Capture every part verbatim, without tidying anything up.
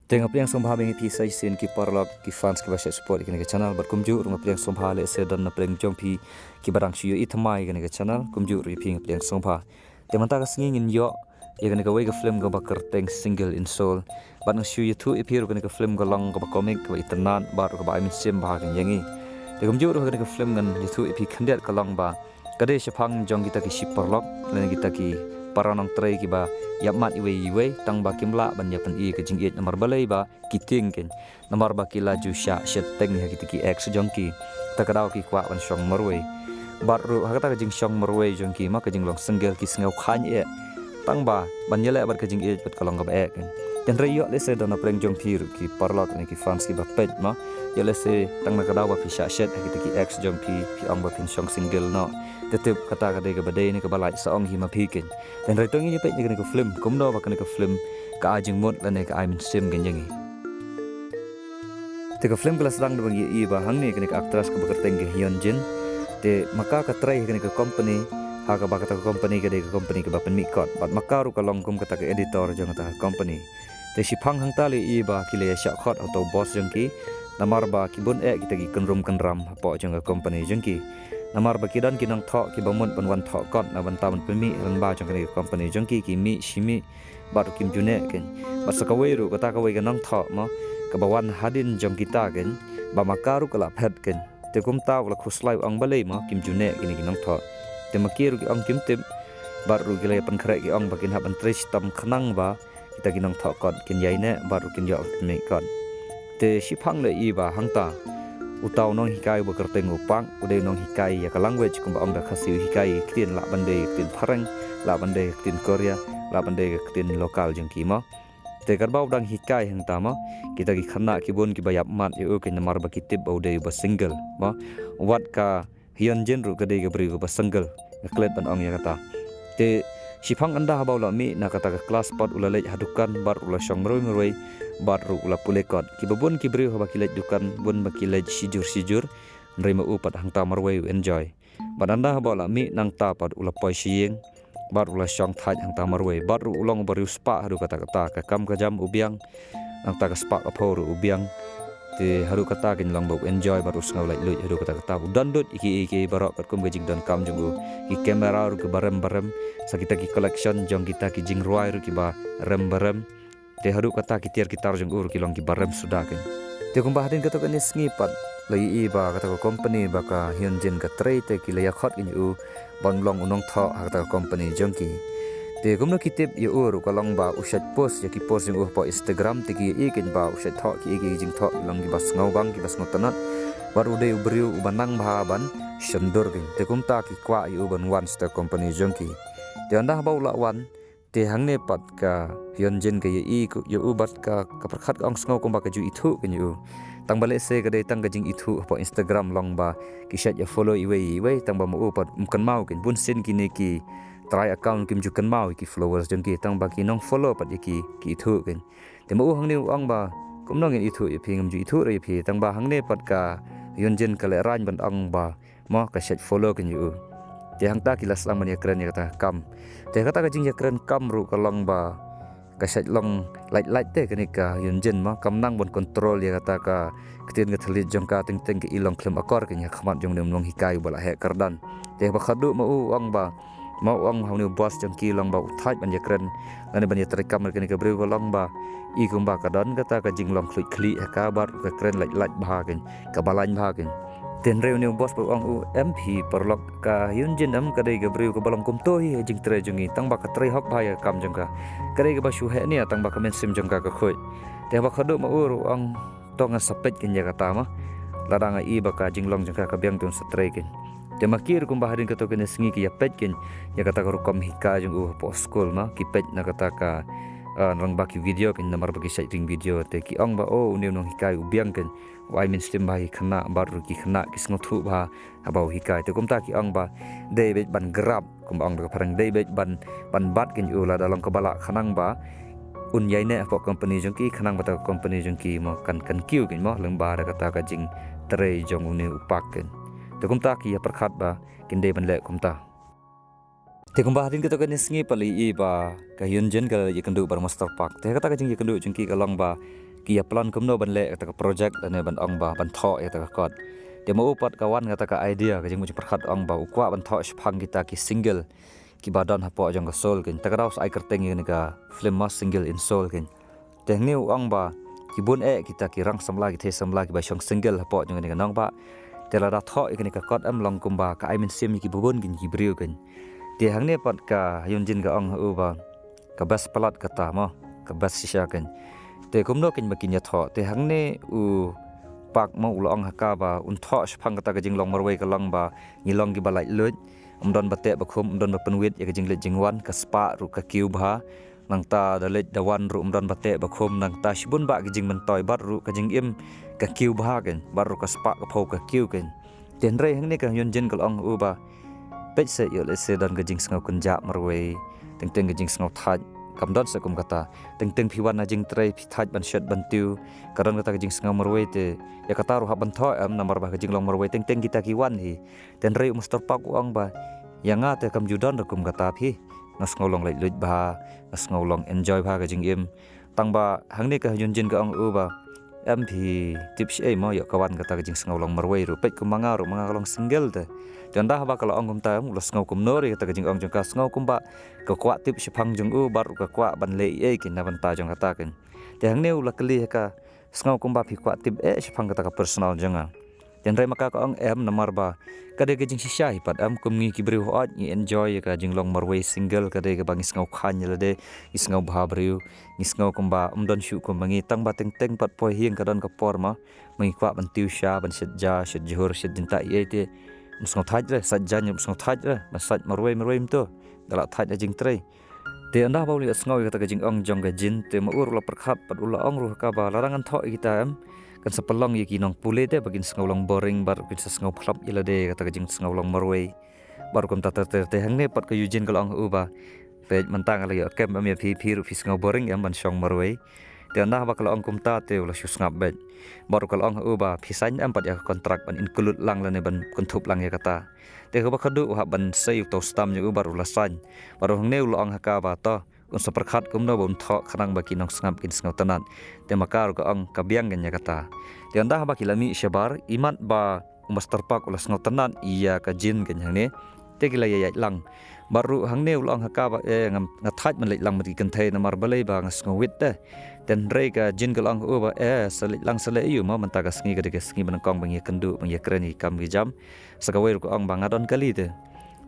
Te nga pdiang sngewbha ïa phi sa shisien ki paralok, ki fans kiba shait support ïa kane ka channel, bad kumjuh ruh nga pdiang sngewbha lehse don na pdeng jong phi kiba dang shu ïohi thymmai ïa kane ka channel, kumjuh ruh ïa phi nga pdiang sngewbha. Te mynta ka sngi ngin ïoh ïa kane kawei ka film kaba kyrteng Single in Seoul. Bad nga shu ïathuh ïa phi ruh kane ka film ka long kaba comic, kaba itynnad bad ruh kaba ai mynsiem bha kein ïa ngi. Te kumjuh ruh kane ka film ngan ïathuh ïa phi khyndiat ka long ba ka dei shaphang jong kita ki shi paralok lane kita ki para nongtrei kiba ïapmat iwei ïa iwei, tang ba kim lah ban ïa pyni ka jingïeit. Namar balei? Ba ki tieng kein, namar ba ki la ju shah shet teng ha kita ki ex jong ki. Ta ka daw ki kwah ban shong marwei. Bad ruh ha kata ka jingshong marwei jong ki, ma, ka jinglong single, ki sngew khlaiñ eh tang ba ban ïaleh bad ka jingïeit bad ka long kaba eh kein. Te hynrei ïoh lehse don na pdeng jong phi ruh ki paralok ne ki fans kiba peit, ma, ïoh lehse tang na ka daw ba phi shah shet ha kita ki ex jong phi, phi ong ba phin shong single noh. Te tip kata ka dei kaba dei ne kaba lait sa ong hi ma phi kein. Te hynrei to ngin ïa peit ïa kane ka film, kumno ba kane ka film ka ai jingmut lane ka ai mynsiem kein ïa ngi. Te ka film ka la sdang da ba ngi ïohi ba hangne kane ka actress kaba kyrteng ka Hyun Jin, te ma ka ka trei ha kane ka company, ha kaba kata ka company ka dei ka company kaba pynmih kot, bad ma ka ruh ka long kum kata ka editor jong kata ka company. Te shiphang hangta la ïohi ba ki la ïa shah khot ha uto u boss jong ki, namar ba ki bun eh kita ki kynrum kynram hapoh jong ka company jong ki. Namar ba ki don ki nongthoh kiba mut ban wan thoh kot na bynta ban pynmih lyngba jong kane ka company jong ki, ki mih shi mih bad ruh kim ju neh kein. Bad sa kawei ruh kata kawei ka nongthoh, ma, kaba wan hadien jong kita kein, ba ma ka ruh ka la phet kein. Te kumta u la khuslai u ong balei, ma, kim ju neh kine ki nongthoh. Te ma ki ruh ki ong kim tip, bad ruh ki la ïa pynkhreh ki ong ba kin hap ban trei shitom khnang ba kita ki nongthoh kot kin ïai neh bad ruh kin ïoh pynmih kot. Te shiphang la ïohi ba hangta uta u nonghikai uba kyrteng u Park, u dei u nonghikai ïa ka language, kumba ong da Khasi u hikai ïa ki ktien, lah ban dei ktien phareng, lah ban dei ktien Korea, lah ban dei ktien local jong ki, ma. Te katba u dang hikai hangta, ma, kita ki khynnah ki bun kiba ïapmat ïa u kein namar ba ki tip ba u dei uba single, ma. Wat ka Hyun Jin ruh ka dei ka briew kaba single, nga klet ban ong ïa kata. Te shiphang ynda haba u la mih na kata ka class pat u la leit ha dukan bad u la shong marwei marwei bad ruh u la pule kot. Kiba bun ki briew haba ki leit dukan bun ba ki leit shijur shijur, hynrei ma u pat hangta marwei u enjoy. Bad ynda haba u la mih nangta pat u la poi sha ïing bad u la shong thait hangta marwei, bad ruh u long uba riewspah haduh katta katta, ka kam ka jam u biang, nangta ka spah ka phew ruh u biang. Te haduh katta kein long ba u enjoy bad u sngew laitluid haduh katta katta. U don dud ïa kiei kiei baroh katkum ka jingdonkam jong u. Ki camera ruh kiba rem ba rem, sa kita ki collection jong kita ki jingrwai ruh kiba rem ba rem. Te haduh katta ki tiar ki tar jong u ruh ki long kiba rem suda kein. Te kumba hadien kato kane sngi pat la ïohi ba kata ka company ba ka Hyun Jin ka trei te ki la ïa khot kein ïa u ban long u nongthoh ha kata ka company jong ki. Te kumno ki tip ïa u ruh ka long ba u shait post ïa ki post jong u hapoh Instagram, te ki ïohi kein ba u shait thoh kiei kiei ki jingthoh ki long kiba sngewbang kiba sngewtynnat. Bad u dei u briew uba nang bha ban shondur kein. Te kumta ki kwah ïa u ban wan sha ka company jong ki. Te ynda haba u la wan, te hangne pat ka Hyun Jin ka ïohi ïa u bad ka, ka pyrkhat ka ong sngew kumba ka ju ithuh kein ïa u. Tang ba lehse ka dei tang ka jingithuh hapoh Instagram long ba ki shait ïa follow iwei iwei, tang ba ma u pat um kynmaw kein, bun sien kine ki trai account kim ju kynmaw ïa ki followers jong ki, tang ba ki nong follow pat ïa ki, ki ithuh kein. Te ma u hangne u ong ba kumno ngin ithuh ïa phi, ngam ju ithuh ruh ïa phi, tang ba hangne pat ka Hyun Jin ka lehraiñ ban ong ba, mo, ka shait follow kein ïa u. Te hangta ki la sdang ban ïakren ïa kata ka kam. Te kata ka jingïakren kam ruh ka long ba ka shait long lait lait te kane ka Hyun Jin, mo, kam nang ban control ïa kata ka ktien ka thylliej jong ka, teng teng ka i long khlem akor kein ha khmat jong une u nonghikai uba la heh kyrdan. Te ba khadduh ma u ong ba, ma u ong ha une u boss jong ki long ba u thait ban ïakren lane ban ïatreikam ïa kane ka briew ka long ba i kumba ka don kata ka jinglong khluit khlieh ha ka bad ka kren lait lait bha kein, kaba laiñ bha kein. Te hynrei une u boss ba u ong u, em phi paralok, ka Hyun Jin em ka dei ka briew kaba long kumto hi ha jingtrei jong ngi, tang ba ka trei hok bha ïa ka kam jong ka. Ka dei kaba shu heh nia tang ba ka mynsiem jong ka ka khuid. Te ba khadduh ma u ruh u ong to ngan sa peit kein ïa kata, mo. Lada nga i ba ka jinglong jong ka ka biang te un sa trei kein. Te ma ki ruh kumba hadien kato kane sngi ki ïa peit kein ïa kata ka rukom hikai jong u hapoh skul, mo. Ki peit na kata ka, ah, rangbah ki video kein namar ba ki shait ring video, te ki ong ba, oh, une u nonghikai u biang kein. U ai mynsiem bha ïa ki khynnah bad ruh ki khynnah ki sngewthuh bha haba u hikai. Te kumta ki ong ba dei beit ban grab, kumba ong da ka phareng, dei beit ban, ban bat kein ïa u lada long kaba lah khnang ba un ïai neh hapoh company jong ki, khnang ba kata ka company jong ki, mo, kan, kan kiew kein, mo, lyngba da kata ka jingtrei jong une u Park kein. Te kumta ki ïa pyrkhat ba kin dei ban leh kumta. Te kumba hadien kato kane sngi pat la ïohi ba ka Hyun Jin ka la ïakynduh bad u Mister Park. Te kata ka jingïakynduh jong ki ka long ba ki ïa plan kumno ban leh kata ka project lane ban ong ba ban thoh ïa kata ka kot. Te ma u pat ka wan kata ka idea, ka jingmut jingpyrkhat ong ba u kwah ban thoh shaphang kita ki single kiba don hapoh jong ka Seoul kein. Ta ka daw sa ai kyrteng ïa kane ka film ma Single in Seoul kein. Te hangne u ong ba ki bun eh kita ki rang samla, ki thei samla kiba shong single hapoh jong kane ka nongbah. Te lada thoh ïa kane ka kot em long kumba ka ai mynsiem ïa kiba bun kein ki briew kein. Te hangne pat ka Hyun Jin ka ong ha u ba ka best palat kata mo, ka best shisha kein. Te kumno kein ba kin ïa thoh. Te hangne u Park mo u la ong ha ka ba un thoh shaphang kata ka jinglong marwei ka long ba ngi long kiba laitluid. Ym don ba teh ba khum, ym don ba pynwit ïa ka jingleit jingwan, ka spah ruh ka kiew bha. Nangta da leit da wan ruh ym don ba teh ba khum, nangta shibun bah ki jingmyntoi bad ruh ka jingim ka kiew bha kein, bad ruh ka spah ka phew ka kiew kein. Te hynrei hangne ka Hyun Jin ka la ong ha u ba peit se, ïoh lehse don ka jingsngew kynjah marwei, teng teng ka jingsngew thait kam don se kum kata. Teng teng phi wan na jingtrei phi thait ban shet ban tiew, ka don kata ka jingsngew marwei te ïa kata ruh hap ban thoh em, namar ba ka jinglong marwei teng teng kita ki wan hi. Te hynrei u Mister Park u ong ba ïa nga te kam ju don ruh kum kata phi. Nga sngew long laitluid bha, nga sngew long enjoy bha ka jingim. Tang ba hangne ka Hyun Jin ka ong u ba em phi tip shaei mo, ïoh ka wan kata ka jingsngew long marwei ruh, peit kum ma nga ruh, ma nga ka long single te. Te ynda haba ka la ong kumta em u la sngew kumno re kata ka jingong jong ka, sngew kumba ka kwah tip shaphang jong u bad ruh ka kwah ban leh ei ei kein na bynta jong kata kein. Te hangne u la kylli ha ka, sngew kumba phi kwah tip eh shaphang kata ka personal jong nga. Te hynrei ma ka ka ong em, namar ba ka dei ka jingshisha hi pat em, kum ngi ki briew hooid ngi enjoy ïa ka jinglong marwei single, ka dei kaba ngi sngew khlaiñ ïa lade, ngi sngew bha briew, ngi sngew kumba ym don shuh kum ma ngi, tang ba teng teng pat poi hiang ka don ka por ma ma ngi kwah ban tiew sha, ban shet ja, shet jhur, shet jingtah ei ei te ym sngew thait re, sait jaiñ ym sngew thait re, ban sait marwei marwei mynta ka la thait na jingtrei. Te ynda ba u la sngew ïa kata ka jingong jong ka Jin te ma u ruh u la pyrkhat bad u la ong ruh ha ka ba lada ngan thoh ïa kita em, kan sa pynlong ïa ki nongpule te ba kin sngew long boring bad ruh kin sa sngew phlap ïa lade ïa kata ka jingsngew long marwei. Bad ruh kumta ter ter te hangne pat ka Hyun Jin ka la ong ha u ba peit mynta nga la ïoh kem em ïa phi, phi ruh phi sngew boring em ban shong marwei. Te ynda haba ka la ong kumta te u la shu sngap beit. Bad ruh ka la ong ha u ba phi sign em pat ïa ka kontrak ban include lang lane ban kynthup lang ïa kata. Te kaba khadduh u hap ban sei uta u stamp jong u bad ruh u la sign. Bad ruh hangne u la ong ha ka ba to un sa pyrkhat kumno ba un thoh khnang ba ki nongsngap kin sngewtynnat. Te ma ka ruh ka ong ka biang kein ïa kata. Te ynda haba ki la mih shabar, imat ba u Mister Park u la sngewtynnat ïa ka Jin kein hangne, te ki la ïaid lang. Bad ruh hangne u la ong ha ka ba eh nga, nga thait ban leit lang bad ki kynthei namar balei ba nga sngewwit te. Te hynrei ka Jin ka la ong ha u ba eh sa leit lang sa leh aïu mo, mynta ka sngi ka dei ka sngi ba nyngkong ba ngi ïakynduh ba ngi ïakren ïa ki kam ki jam. Sa kawei ruh ka ong ba nga don kali te.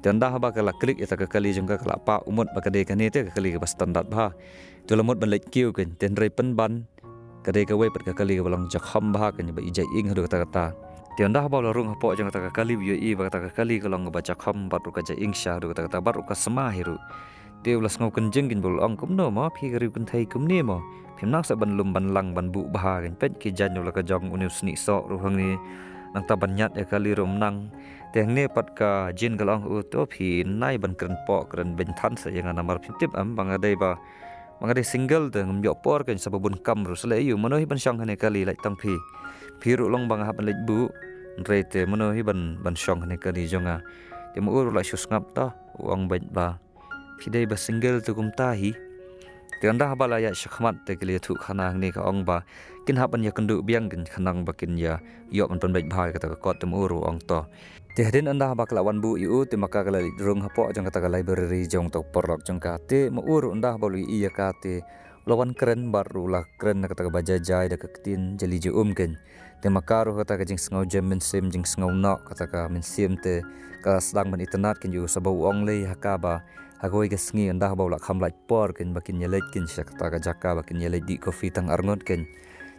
Te ynda haba ka la klik ïa kata ka kali jong ka, ka la pah u mut ba ka dei kane te ka kali kaba standard bha. Te u la mut ban leit kiew kein, te hynrei pynban ka dei kawei pat ka kali kaba long jakhom bha kein, ba i jaiing haduh katta katta. Te ynda haba u la rung hapoh jong kata ka kali u ïohi ba kata ka kali ka long kaba jakhom bad ruh ka jaiing sha haduh katta katta bad ruh ka sma hi ruh. Te u la sngew kynjing kein bad u la ong kumno mo phi ka riew kynthei kumne mo. Phim nang seh ban lum ban lang ban buh bha kein, peit ki jaiñ ruh la ka jong, une u snieh soh ruh hangne. Nangta ban ñiad ïa ka kali ruh ym nang. Te hangne pat ka Jin ka la ong ha u to phi nai ban kren poh kren beiñ than seh ïa nga namar phi tip em ba nga dei ba, ba nga dei single te ngam ïoh por kein sa ba bun kam ruh, sa leh aïu, mano hi ban shong hangne kali lait tang phi. Phi ruh long ba nga hap ban leit buh. Hynrei te mano hi ban, ban shong hangne kali jong nga. Te ma u ruh la shu sngap to u ong beit ba phi dei ba single te kumta hi. Te ynda haba la ïaid shakhmat te ki la ïathuh khana hangne ka ong ba kin hap ban ïakynduh biang kein khnang ba kin ïa ïoh ban pynbeit bha ïa kata ka kot, te ma u ruh u ong to. Te hadien ynda haba ka la wan buh ïa u te ma ka ka la leit rung hapoh jong kata ka library jong uta u paralok jong ka, te ma u ruh ynda haba u la ïohi ïa ka te u la wan kren bad ruh u la kren na kata kaba jai jai da ka ktien jali ja um kein. Te ma ka ruh kata ka jingsngew jem mynsiem, jingsngew noh kata ka mynsiem te ka sdang ban itynnad kein ïa u sa ba u ong lei ha ka ba ha kawei ka sngi ynda haba u la kham lait por kein ba kin ïaleit kein sha kata ka jaka ba kin ïaleit dih coffee tang arngut kein.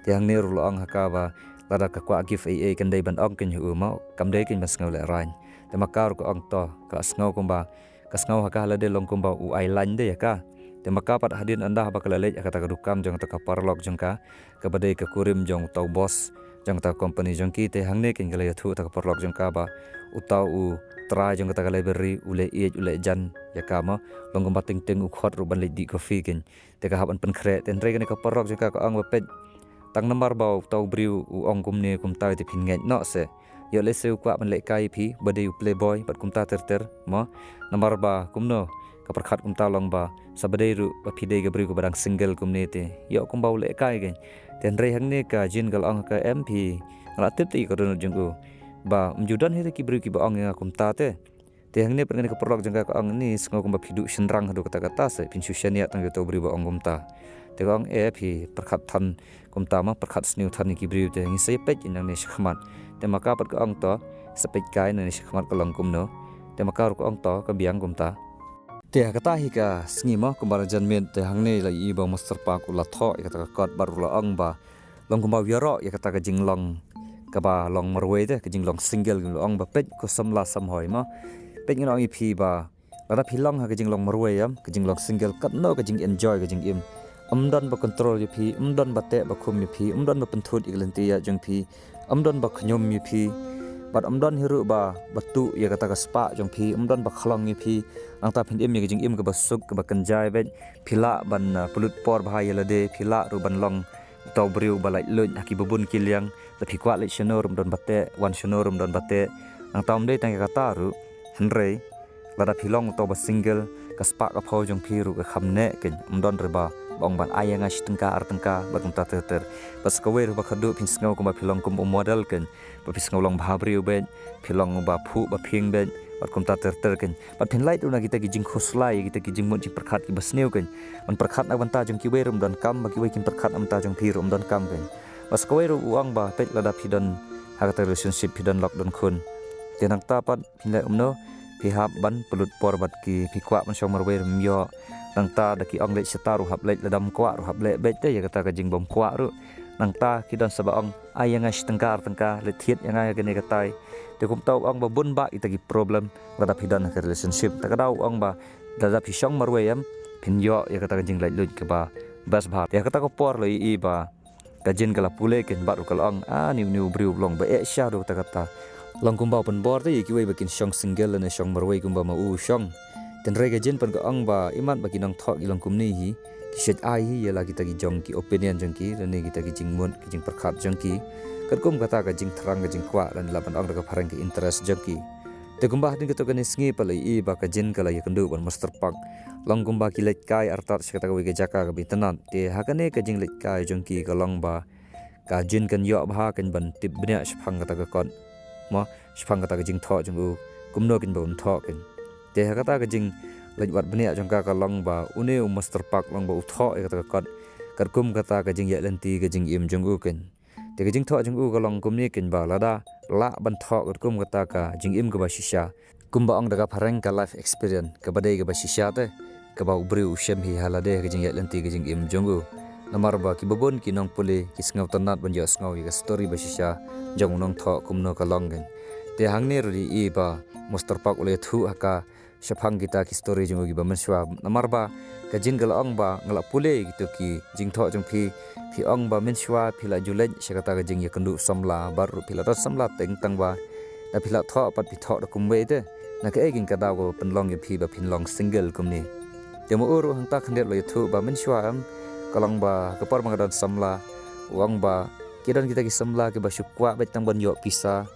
Te hangne ruh u la ong ha ka ba lada ka kwah gift ei ei kan dei ban ong kein ha u mo, kam dei kein ban sngew lehraiñ. Te ma ka ruh ka ong to ka la sngew kumba, ka sngew ha ka ha lade long kumba u ai lain de ïa ka. Te ma ka pat hadien ynda haba ka la leit ha kata ka dukan jong kata ka paralok jong ka, kaba dei ka kurim jong uta u boss jong kata ka company jong ki, te hangne kein ka la ïathuh kata ka paralok jong ka ba uta u trai jong kata ka library u leh ïeit u leh jan ïa ka mo, long kumba teng teng u khot ruh ban leit dih coffee kein. Te ka hap ban pynkhreh, te hynrei kane ka paralok jong ka ka ong ba peit, tang namar ba uta u briew u ong kumne kumta te phin ngeit noh seh. Ïoh lehse u kwah ban lehkai ïa phi ba dei u playboy bad kumta ter ter mo. Namar ba kumno Ka pyrkhat kumta long ba sa ba dei ruh ba phi dei ka briew kaba dang single kumne te ïoh kumba u leh kai kein. Te hynrei hangne ka Jin ka la ong ha ka, em phi, nga la tip te ïa ka dohnud jong u ba ym ju don hi te ki briew kiba ong ïa nga kumta te. Te hangne pat kane ka paralok jong ka ka ong, ni sngew kumba phi duh shynrang haduh katta katta, sa phin shu shaniah tang ïa uto u briew ba ong kumta. Te ka ong, eh phi pyrkhat than kumta ma, pyrkhat sniew than ïa ki briew te, ngi sa ïa peit nangne shakhmat. Te ma ka pat ka ong, to sa peit kai nangne shakhmat ka long kumno. Te ma ka ruh ka ong, to ka biang kumta. Te ha kata hi ka sngi ma, kumba la jan miet te hangne la ïohi ba u Mister Park u la thoh ïa kata ka kot bad u la ong ba long kumba u ïaroh ïa kata ka jinglong kaba long marwei te, ka jinglong single, u la ong ba peit ko samla samhoi ma, peit, ngan ong ïa phi ba lada phi long ha ka jinglong marwei, em, ka jinglong single, katno ka jingenjoy ka jingim. Ym don ba control ïa phi, ym don ba teh ba khum ïa phi, ym don ba pynthut ïa ka lynti ïaid jong phi, ym don ba khñium ïa phi, bad ym don hi ruh ba, ba tuh ïa kata ka spah jong phi, ym don ba khlong ïa phi. Nangta phin im ïa ka jingim kaba suk kaba kynjai beit. Phi lah ban, ah, pynlut por bha ïa lade, phi lah ruh ban long uto u briew ba laitluid ha kiba bun ki liang. Lada phi kwah leit shano ruh ym don ba teh, wan shano ruh ym don ba teh. Nangta ym dei tang ïa kata ruh, hynrei lada phi long uto ba single, ka spah ka phew jong phi ruh ka kham neh kein, ym don re ba, ba ong ban ai ïa nga shi tyngka ar tyngka bad kumta ter ter. Bad sa kawei ruh ba khatduh phin sngew kumba phi long kum u model kein, ba phi sngew long bha briew beit, phi long ba phuh ba phieng beit bad kumta ter ter kein. Bad phin lait ruh na kita ki jingkhuslai, kita ki jingmut jingpyrkhat kiba sniew kein. Ban pyrkhat na ka bynta jong kiwei ruh ym don kam, ba kiwei kin pyrkhat na ka bynta jong phi ruh ym don kam kein. Bad sa kawei ruh u ong ba peit, lada phi don ha kata relationship, phi don lok don khun, te nangta pat phin leh kumno? Phi hap ban pynlut por bad ki, phi kwah ban shong marwei ruh ym ïoh. Nangta da ki ong leit shata ruh hap leit, lada ym kwah ruh hap leh beit te ïa kata ka jingbym kwah ruh. Nangta ki don sa ba ong ai ïa nga shi tyngka ar tyngka, leit thied ïa nga ïa kane katai. Te kumta u ong ba bun bah kita ki problem lada phi don ha ka relationship. Ta ka daw u ong ba lada phi shong marwei, em, phin ïoh ïa kata ka jinglaitluid kaba best bha. Te ha kata ka por la ïohi ba ka Jin ka la pule kein bad ruh ka la ong, ah, ni u, ni u briew u long ba eh sha haduh katta katta. Long kumba u pynbor te ïa kiwei ba kin shong single lane shong marwei kumba ma u u shong. Te hynrei ka Jin pat ka ong ba imat ba ki nongthoh ki long kumne hi, ki shait ai hi ïa la kita ki jong ki opinion jong ki lane kita ki jingmut ki jingpyrkhat jong ki, katkum kata ka jingthrang ka jingkwah lane lah ban ong da ka phareng ka interest jong ki. Te kumba hadien katto katne sngi pat la ïohi ba ka Jin ka la ïakynduh bad u Mister Park. Long kumba ki leit kai artat sha kata kawei ka jaka kaba itynnad. Te ha kane ka jingleit kai jong ki ka long ba ka Jin kan ïoh bha kein ban tip bniah shaphang kata ka kot. Mo, shaphang kata ka jingthoh jong u, kumno kein ba un thoh kein. Te ha kata ka jingleit wad bniah jong ka ka long ba une u Mister Park long ba u thoh ïa kata ka kot katkum kata ka jingïaid lynti ka jingim jong u kein. Te ka jingthoh jong u ka long kumne kein ba lada lah ban thoh katkum kata ka jingim kaba shisha, kumba ong da ka phareng ka life experience, kaba dei kaba shisha te, kaba u briew u shem hi ha lade ka jingïaid lynti ka jingim jong u. Namar ba kiba bun ki nongpule ki sngewtynnad ban ïohsngew ïa ka story ba shisha jong u nongthoh kumno ka long kein. Te hangne ruh la ïohi ba u Mister Park u la ïathuh ha ka shaphang kita ki story jong u kiba mynshuwa. Namar ba ka Jin ka la ong ba nga la pule ïa kito ki jingthoh jong phi, phi ong ba mynshuwa phi la ju leit sha kata ka jingïakynduh samla bad ruh phi la don samla teng, tang ba da phi la thoh pat phi thoh da kumwei te. Na kaei kein ka daw kaba pynlong ïa phi ba phin long single kumne? Te ma u ruh hangta khyndiat u la ïathuh ba mynshuwa, em, ka long ba ka por ba nga don samla, u ong ba ki don kita ki samla kiba shu kwah beit tang ban ïoh pisa,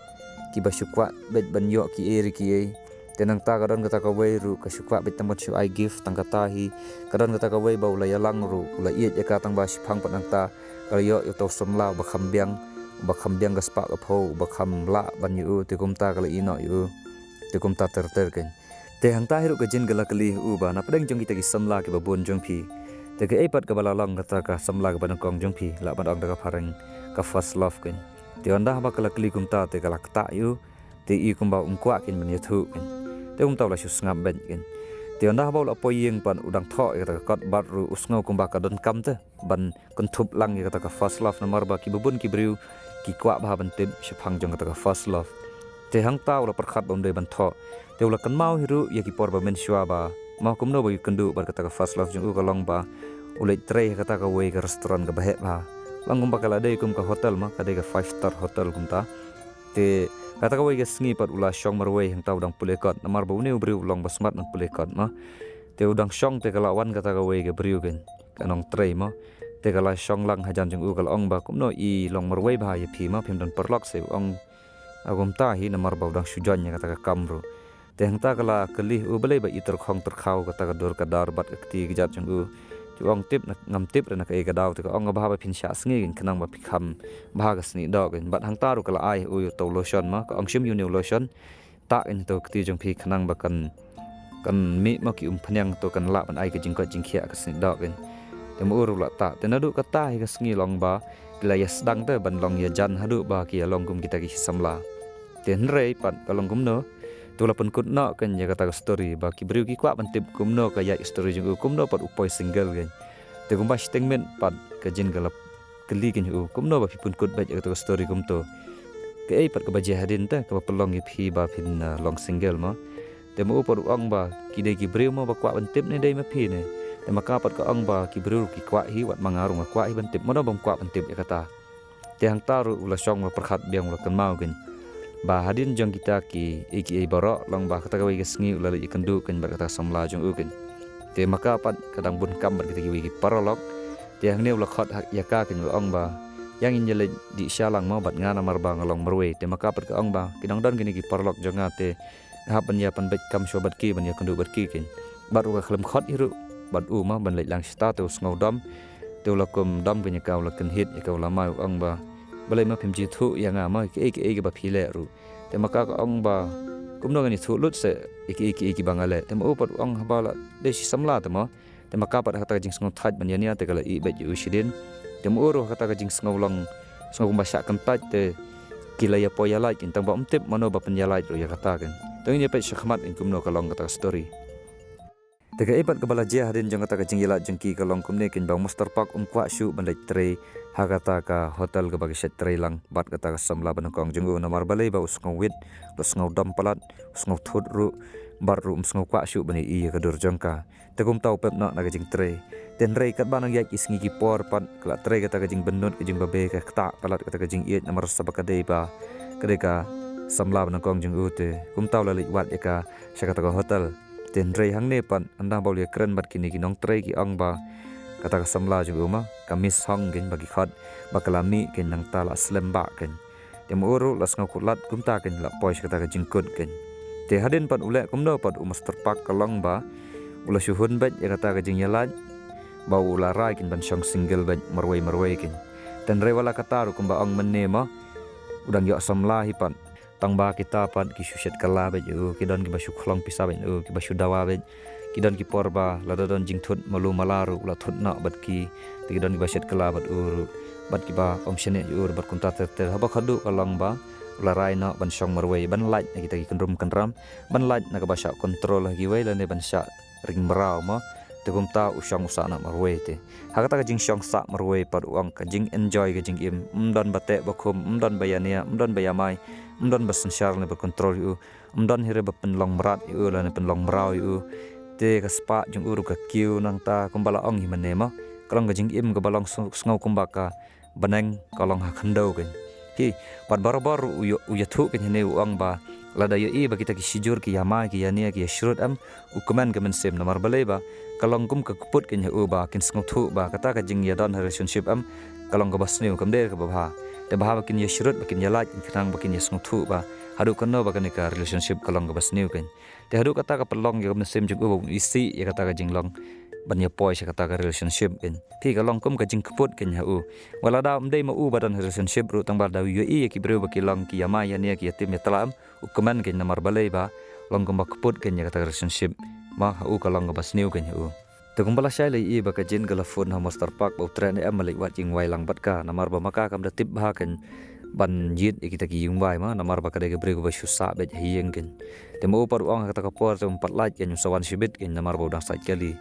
kiba shu kwah beit ban ïoh kiei re kiei. Te nangta ka don kata kawei ruh ka shu kwah beit tang ban shu ai gift, tang kata hi. Ka don kata kawei ba u la ïalang ruh u la ïeit ïa ka, tang ba shiphang pat nangta ka la ïoh ïa uto u samla uba kham biang, uba kham biang ka spah ka phew, uba kham lah ban ïa u, te kumta ka la ïehnoh ïa u. Te kumta ter ter kein. Te hangta hi ruh ka Jin ka la kylli ha u ba napdeng jong kita ki samla kiba bun jong phi, te kaei pat kaba la long kata ka samla kaba nyngkong jong phi, lah ban ong da ka phareng ka first love kein? Te ynda haba ka la kylli kumta te ka la ktah ïa u. Te i kumba um kwah kein ban ïathuh kein. Te kumta u la shu sngap beit kein. Te ynda haba u la poi ïing pat u dang thoh ïa kata ka kot bad ruh u sngew kumba ka donkam te ban kynthup lang ïa kata ka first love, namar ba kiba bun ki briew ki kwah bha ban tip shaphang jong kata ka first love. Te hangta u la pyrkhat ba um dei ban thoh. Te u la kynmaw hi ruh ïa ki por ba mynshuwa ba ma kumno ba u ïakynduh bad kata ka first love jong u, ka long ba u leit trei ha kata kawei ka restaurant kaba heh bha. Long kumba ka la dei kum ka hotel ma, ka dei ka five star hotel kumta. Te kata kawei ka sngi pat u la shong marwei hangta u dang pule kot, namar ba une u briew u long ba smat ban pule kot ma. Te u dang shong te ka la wan kata kawei ka briew kein, ka nongtrei ma. Te ka la shong lang hajan jong u ka la ong ba kumno i long marwei bha ïa phi ma, phim don paralok? Sa u ong, a, kumta hi, namar ba u dang shu join ïa kata ka kam ruh. Te hangta ka la kylli u balei ba i tyrkhong tyrkhaw kata ka dur ka dar bad ka kti ka jait jong u. Te u ong tip na, ngam tip re na kaei ka daw, te ka ong ba haba phin shah sngi khnang ba phi kham bha ka snieh doh. Bad hangta ruh ka la ai u ïa uto u lotion mo, ka ong shim ïa une u lotion, tah ïa uto ka kti jong phi khnang ba kan, kan mih mo ki umphniang, to kan lah ban ai ka jingkoit jingkhiah ka snieh doh. Te ma u ruh la tah. Te naduh kata hi ka sngi long ba ki la ïa sdang te ban long ïajan haduh ba ki ïa long kum kita ki samla. Te hynrei pat ka long kumno, te u la pynkut noh ïa kata ka story ba ki briew ki kwah ban tip kumno ka ïaid story jong u, kumno pat u poi single. Te kumba shiteng miet pat ka jin ka la kylli ïa u, kumno ba phi pynkut beit ïa kata ka story kumto. Kaei pat kaba jia hadien te kaba pynlong ïa phi ba phin, ah, long single mo. Te ma u pat u ong ba ki dei ki briew mo ba kwah ban tip ne dei ma phi ne. Te ma ka pat ka ong ba ki briew ki kwah hi, wat ma nga ruh nga kwah hi ban tip, mano bym kwah ban tip ïa kata. Te hangta ruh u la shong u la pyrkhat biang, u la kynmaw ba hadien jong kita kiei kiei baroh long ba kata kawei ka sngi u la leit ïakynduh bad kata ka samla jong u. Te ma ka pat ka dang bun kam bad kita kiwei ki paralok. Te hangne u la khot ha ïa ka, u la ong ba ïa ngin ïa leit dih sha lang mo bad nga namar ba nga long marwei. Te ma ka pat ka ong ba ki dang don kine ki paralok jong nga, te hap ban ïa pynbeit kam shuwa bad ki, ban ïakynduh bad ki. Bad ruh ka khlem khot hi ruh bad u mo ban leit lang shata, te u sngew dom. Te u la kum dom ïa ka, u la kynhied ïa ka, u la mai, u ong ba balei ma phim ju ïathuh ïa nga mo, kiei kiei kiba phi leh ruh. Te ma ka ka ong ba kumno ngan ïathuh lut seh ïa kiei kiei kiba nga leh. Te ma u pat u ong haba la dei shi samla te mo. Te ma ka pat ha kata ka jingsngew thait ban ïania te ka la ïeh beit ïa u shadien. Te ma u ruh ha kata ka jingsngew long, sngew kumba shah kyntait, te ki la ïa poi ïalait, tang ba um tip mano ba pynïalait ruh ïa kata. Te ngin ïa peit shakhmat kumno ka long kata ka story. Te kaei pat kaba la jia hadien jong kata ka jingïalait jong ki ka long kumne, ba u Mister Park um kwah shuh ban leit trei ha kata ka hotel kaba ki shait trei lang bad kata ka samla ba nyngkong jong u, namar balei ba u sngew wit, u sngew dom palat, u sngew thut ruh, bad ruh um sngew kwah shuh ban ïohi ïa ka dur jong ka. Te kumta u pep noh na ka jingtrei. Te hynrei katba nang ïaid ki sngi ki por pat ka la trei, kata ka jingbynnud, ka jingbabe ka ktah palat kata ka jingïeit, namar sa ba ka dei ba ka dei ka samla ba nyngkong jong u. Te kumta u la leit wad ïa ka sha kata ka hotel. Te hynrei hangne pat ynda ba u la ïakren bad kine ki nongtrei, ki ong ba kata ka samla jong u mo, ka Miss Hong ba ki khot, ba ka la mih nangta la slem bha. Te ma u ruh la sngewkhuslai kumta, la poi sha kata ka jingkut. Te hadien pat u leh kumno pat u Mister Park ka long ba u la shu hun beit ïa kata ka jingïalait, ba u la rai ban shong single beit marwei marwei. Te hynrei wat la kata ruh kumba ong mynne mo, u dang ïoh samla hi pat. Tang ba kita pat ki shu shet kylla beit ïa u, ki don kiba shu khlong pisa beit ïa u, kiba shu dawa beit. Ki don ki por ba lada don jingthut malu mala ruh u la thut noh bad ki. Te ki don kiba shet kylla bad u ruh, bad kiba ym shaniah ïa u ruh bad kumta ter ter. Haba khadduh ka long ba u la rai noh ban shong marwei, ban lait na kita ki kynrum kynram, ban lait na kaba shah control ha kiwei lane ban shah ring mraw mo. Te kumta u shong u sah noh marwei. Te ha kata ka jingshong sah marwei pat u ong ka jing enjoy ka jingim, ym don ba teh ba khum, ym don ba ïania, ym don ba ïamai, ym don ba synshar lane ba control ïa u, ym don hi ruh ba pynlong mrad ïa u lane pynlong mraw ïa u. Te ka spah jong u ruh ka kiew nangta kumba la ong hi mynne mo. Ka long ka jingim kaba long sngew, sngew kumba ka bneng ka long ha khyndew. Hi, pat barabor u ïa, u ïathuh hangne, u ong ba lada ïohi ba kita ki shijur ki ïamai, ki ïania, ki ïashrut em, u kmen ka mynsiem, namar balei ba ka long kum ka kput ha u ba kin sngewthuh ba kata ka jingïadon ha relationship em ka long kaba sniew, kam dei kaba bha. Te bha ba kin ïashrut, ba kin ïalait, khnang ba kin ïasngewthuh ba haduh katno ba kane ka relationship ka long kaba sniew. Te haduh kata ka pynlong ïa ka mynsiem jong u ba un isih ïa kata ka jinglong ban ïapoi sha kata ka relationship. Te ka long kum ka jingkput ha u. Wat lada ym dei ma u ba don ha relationship ruh, tang ba da u ïohi ïa ki briew ba ki long ki ïamai ïania, ki ïatim ïatlah em, u kmen, namar balei ba long kumba kput ïa kata ka relationship. Ma ha u ka long kaba sniew ha u. Te kumba lashai la ïohi ba ka Jin ka la phone ha u Mister Park ba u treh ne em ban leit wad ïingwai lang bad ka, namar ba ma ka kam da tip bha ban jied ïa kita ki ïingwai mo, namar ba ka dei ka briew kaba shu sah beit ha ïing. Te ma u pat u ong ha kata ka por te um pat lait, um sa wan shibit, namar ba u dang sait kali.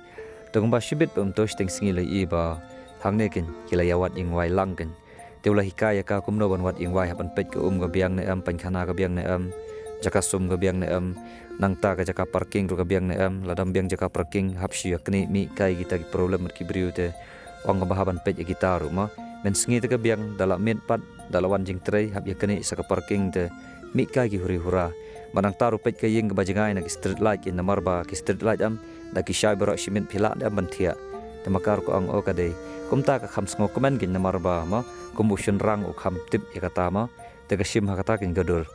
Te kumba shibit pat um to shiteng sngi la ïohi ba hangne ki la ïa wad ïingwai lang. Te u la hikai ïa ka kumno ban wad ïingwai, hap ban peit ka um ka biang ne em, painkhana ka biang ne em, jaka sum ka biang ne em, nangta ka jaka parking ruh ka biang ne em, lada ym biang jaka parking hap shu ïa knieh mih kai kita ki problem bad ki briew. Te ong ka ba hap ban peit ïa kita ruh mo. Mynsngi te ka biang, da la miet pat, da la wan jingtrei hap ïa knieh sa ka parking te mih kai ki huri hura. Bad nangta ruh peit ka ïing kaba jngai na ki street light, namar ba ki street light em da ki shai baroh shi miet phi lah ne em ban thiah. Te ma ka ruh ka ong o ka dei. Kumta ka kham sngewkmen, namar ba mo, kum u shynrang u kham tip ïa kata mo. Te ka shim ha kata ka dur.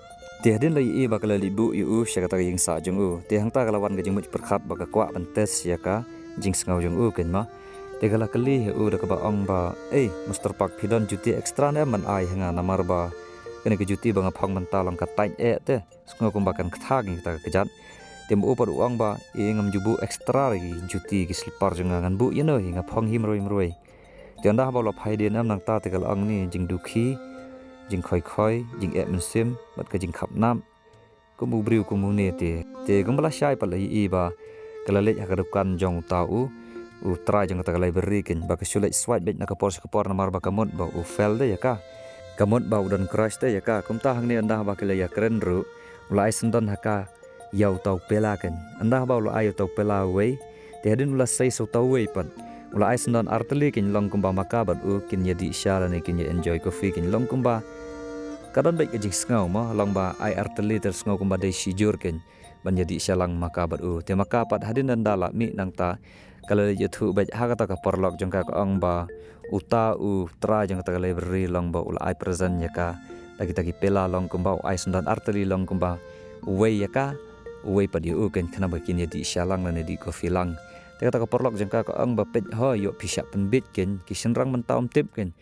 Te hadien la ïohi ba ka la leit buh ïa u sha kata ka ïing sah jong u, te hangta ka la wan ka jingmut pyrkhat ba ka kwah ban test ïa ka jingsngew jong u kein ma. Te ka la kylli ha u da kaba ong ba, "Ei, Mister Park, phi don juti extra ne em ban ai ha nga, namar ba kane ka juti ba nga phong mynta long ka tight eh te. Sngew kumba kan ktha kein kata ka kjat." Te ma u pat u ong ba, "Ei, ngam ju buh extra re ki juti ki slipper jong nga, ngan buh ïano hi, nga phong hi marwei marwei." Te ynda haba u la phai dien em nangta te ka la ong ne jingdukhi, jingkhoi khoi, jingeh mynsiem, bad ka jingkhapnap. Kum u briew kum une te. Te kumba la shai pat la ïohi ba ka la leit ha ka dukan jong uta u, u trai jong kata ka library kein, ba ka shu leit swait beit na ka por sha ka por namar ba ka mut ba u fail de ïa ka. Ka mut ba u don crush de ïa ka. Kumta hangne ynda haba ki la ïakren ruh, u la ai syndon ha ka ïa uta u pela kein. Ynda haba u la ai uta u pela uwei, te hadien u la sei sa uta uwei pat, u la ai syndon artylli kein, long kumba ma ka bad u kin ïadih sha lane kin ïa enjoy coffee kein, long kumba ka don beit ka jingsngew mo, long ba ai artylli te sngew kumba dei shijur kein ban ïadih sha lang ma ka bad u. Te ma ka pat hadien ynda la mih nangta, ka la leit ïathuh beit ha kata ka paralok jong ka, ka ong ba uta u trai jong kata ka library long ba u la ai present ïa ka da kita ki pela, long kumba u ai syndon artylli, long kumba uwei ïa ka, uwei pat ïa u kein, khnang ba kin ïadih sha lang lane dih coffee lang. Te kata ka paralok jong ka, ka ong ba peit ho, ïoh phi shah pynbit kein, ki shynrang mynta ym tip kein.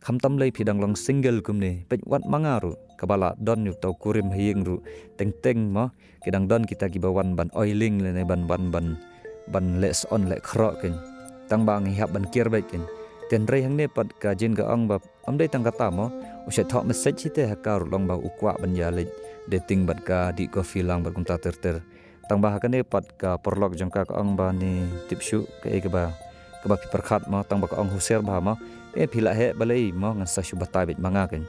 Khamtam lei phi dang long single kumne, peit wat ma nga ruh, kaba la don ïa uta u kurim ha ïing ruh, teng teng mo, ki dang don kita kiba wan ban oiling lane ban, ban, ban, ban leh sah, leh khroh kein. Tang ba ngi hap ban kiar beit kein. Te hynrei hangne pat ka Jin ka ong ba ym dei tang kata mo, u shait thoh message hi te ha ka ruh, long ba u kwah ban ïa leit dating bad ka, dih coffee lang bad kumta ter ter. Tang ba ha kane pat ka paralok jong ka, ka ong ba ne tip shuh kaei kaba, kaba phi pyrkhat mo, tang ba ka ong husiar bha mo. Eh, phi la heh balei mo, ngan sa shu batai beit ma nga kein.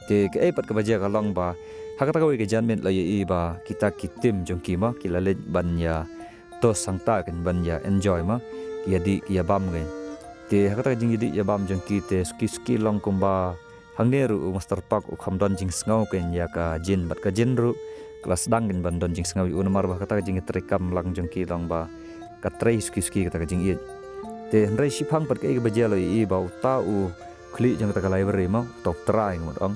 Te kaei pat kaba jia ka long ba ha kata kawei ka janmiet la ïohi ba kita ki team jong ki mo, ki la leit ban ïa toast hangta kein, ban ïa enjoy mo, ki ïadih ki ïabam kein. Te ha kata ka jingïadih ïabam jong ki te suki suki long kumba hangne ruh u Mister Park u kham don jingsngew kein ïa ka Jin, bad ka Jin ruh ka la sdang kein ban don jingsngew ïa u namar ba kata ka jingïatreikam lang jong ki long ba ka trei suki suki kata ka jingïeit. Te hynrei shiphang pat kaei kaba jia la ïohi ba uta u khlieh jong kata ka library mo, uta u trai ngut ong,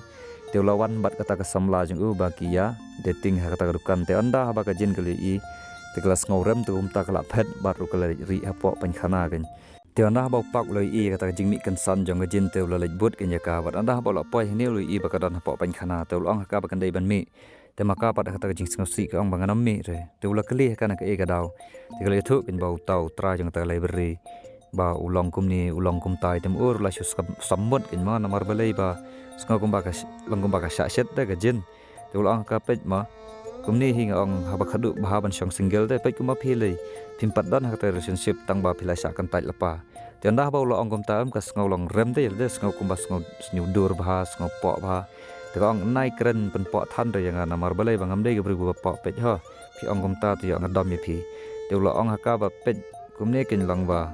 te u la wan bad kata ka samla jong u ba ki ïa dating ha kata ka dukan. Te ynda haba ka Jin ka la ïohi, te ka la sngew rem, te kumta ka la phet bad ruh ka la rieh hapoh painkhana kein. Te ynda haba u Park u la ïohi kata ka jingmih kynsan jong ka Jin, te u la leit bud kein ïa ka, bad ynda haba u la poi hangne u la ïohi ba ka don hapoh painkhana, te u la ong ha ka ba kan dei ban mih. Te ma ka pat ha kata ka jingsngewsih ka ong ba ngan ym mih re. Te u la kylli ha ka na kaei ka daw. Te ka la ïathuh kein ba uta u trai jong kata ka library ba u long kumne, u long kumtai, te ma u ruh la shu sam-, sammut kein mo, namar balei ba sngew kumba ka sh-, long kumba ka shah shet da ka Jin. Te u la ong ha ka, peit ma, kumne hi nga ong, haba khadduh bha ban shong single te, peit kumba phi lei, phim pat don ha kata ka relationship tang ba phi la shah kyntait lypa. Te ynda haba u la ong kumta em, ka sngew long rem te, te sngew kumba sngew sniew dur bha, sngew poh bha. Te ka ong, nai kren pynpoh than re ïa nga, namar balei ba ngam dei ka briew ba poh, peit ho. Phi ong kumta te ïoh nga dom ïa phi. Te u la ong ha ka ba, peit, kumne kein long ba,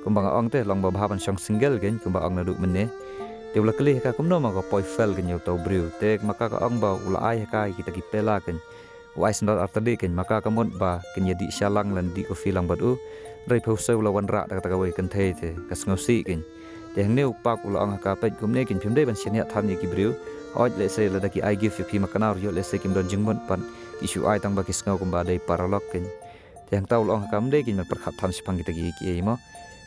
kumba nga ong te, long ba bha ban shong single kein, kumba ong naduh mynne. Te u la kylli ha ka kumno ma ka poi fail kein ïa uta u briew. Te ma ka ka ong ba u la ai ha ka kita ki pela kein. U ai syndon artylli kein, ma ka ka mut ba kin ïadih sha lang lane dih coffee lang bad u. Hynrei phewse u la wanrah da kata kawei ka kynthei te ka sngewsih kein. Te hangne u Park u la ong ha ka, peit, kumne kein, phim dei ban shaniah than ïa ki briew. Hooid, lehse lada ki ai gift ïa phi ma ka nar ïoh, lehse kim don jingmut pat, ki shu ai tang ba ki sngew kumba dei paralok kein. Te hangta u la ong ha ka, ym dei kein ban pyrkhat than shaphang kita kiei kiei mo.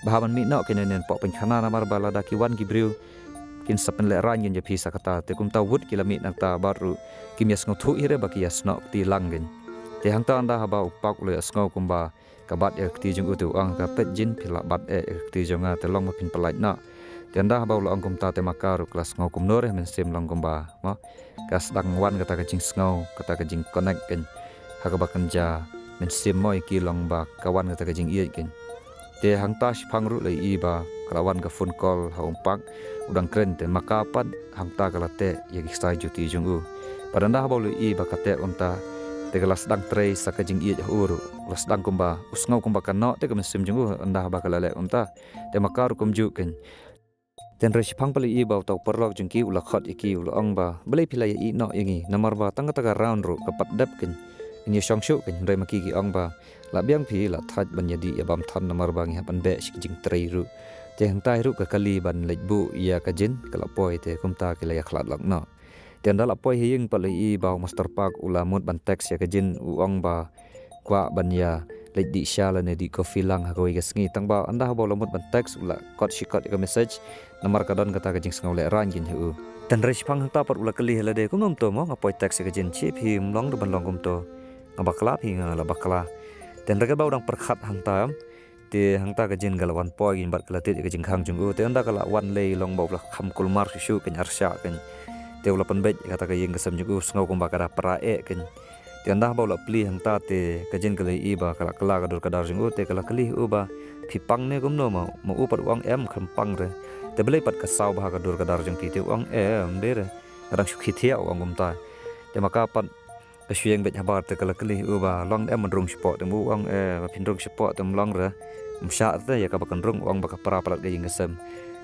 Bha ban mih noh kein na ne hapoh painkhana, namar ba lada ki wan ki briew, kin sa pynlehraiñ kein ïa phi sa kata. Te kumta wut ki la mih nangta bad ruh kim ïa sngewthuh hi re ba ki ïa snoh kti lang kein. Te hangta ynda haba u Park u la ïa sngew kumba ka bat ïa ka kti jong u, te u ong ha ka, peit Jin, phi la bat eh ïa ka kti jong nga, te long ba phin pyllait noh. Te ynda haba u la ong kumta te ma ka ruh ka la sngew kumno re ha mynsiem, long kumba mo, ka sdang wan kata ka jingsngew, kata ka jingconnect kein ha kaba kynja mynsiem mo ïa ki, long ba ka wan kata ka jingïeit kein. Te hangta shiphang ruh la ïohi ba ka la wan ka phone call ha u Park, u dang kren, te ma ka pat hangta ka la teh ïa ki ksai juti jong u. Bad ynda haba u la ïohi ba ka teh kumta, te ka la sdang trei sa ka jingïeit ha u ruh. U la sdang kumba, u sngew kumba ka noh te ka mynsiem jong u ynda haba ka la leh kumta. Te ma ka ruh kumjuh kein. Te hynrei shiphang pat la ïohi ba uta u paralok jong ki u la khot ïa ki, u la ong ba, balei phi la ïa ïeh noh ïa ngi, namar ba tang kata ka round ruh ka pat dep kein. Ngin ïa shong shuh kein, hynrei ma ki ki ong ba, la biang phi, la thait ban ïa dih ïa bam than, namar ba ngi hap ban beh sha ki jingtrei ruh. Te hangta hi ruh ka kali ban leit buh ïa ka Jin ka la poi, te kumta ki la ïa khlad lok noh. Te ynda la poi ha ïing pat la ïohi ba u Mister Park u la mut ban text ïa ka Jin, u ong ba kwah ban ïa leit dih sha lane dih coffee lang ha kawei ka sngi. Tang ba ynda haba u la mut ban text u la kot shi kot ïa ka message, namar ka don kata ka jingsngew lehraiñ kein ha u. Te hynrei shiphang hangta pat u la kylli ha lade, kumno kumto mo nga poi text ïa ka Jin, shi phim long ruh ban long kumto. Nga bakla phi, nga la bakla. Te hynrei katba u dang pyrkhat hangta, te hangta ka Jin ka la wan poi kein bad ka la tied ïa ka jingkhang jong u. Te ynda ka la wan lei long ba u la kham kulmar shuh shuh kein, arshah kein. Te u la pynbeit ïa kata ka ïing ka sem jong u, sngew kumba ka da pra eh kein. Te ynda ba u la plie hangta te ka Jin ka la ïohi ba ka la kylla ka dur ka dar jong u, te ka la kylli u ba, phi pang ne kumno mo? Ma u pat u ong, em, kham pang re. Te balei pat ka saw bha ka dur ka dar jong phi? Te u ong, em, dei re, nga dang shu khie thiah, u ong kumta. Te ma ka pat ka shu ïeng beit habar, te ka la kylli u ba, long ne em ban rung shapoh? Te ma u ong, eh, ba phin rung shapoh te ym long re. Ym shah te ïa kaba kan rung, u ong ba ka pra palat ka ïing ka sem.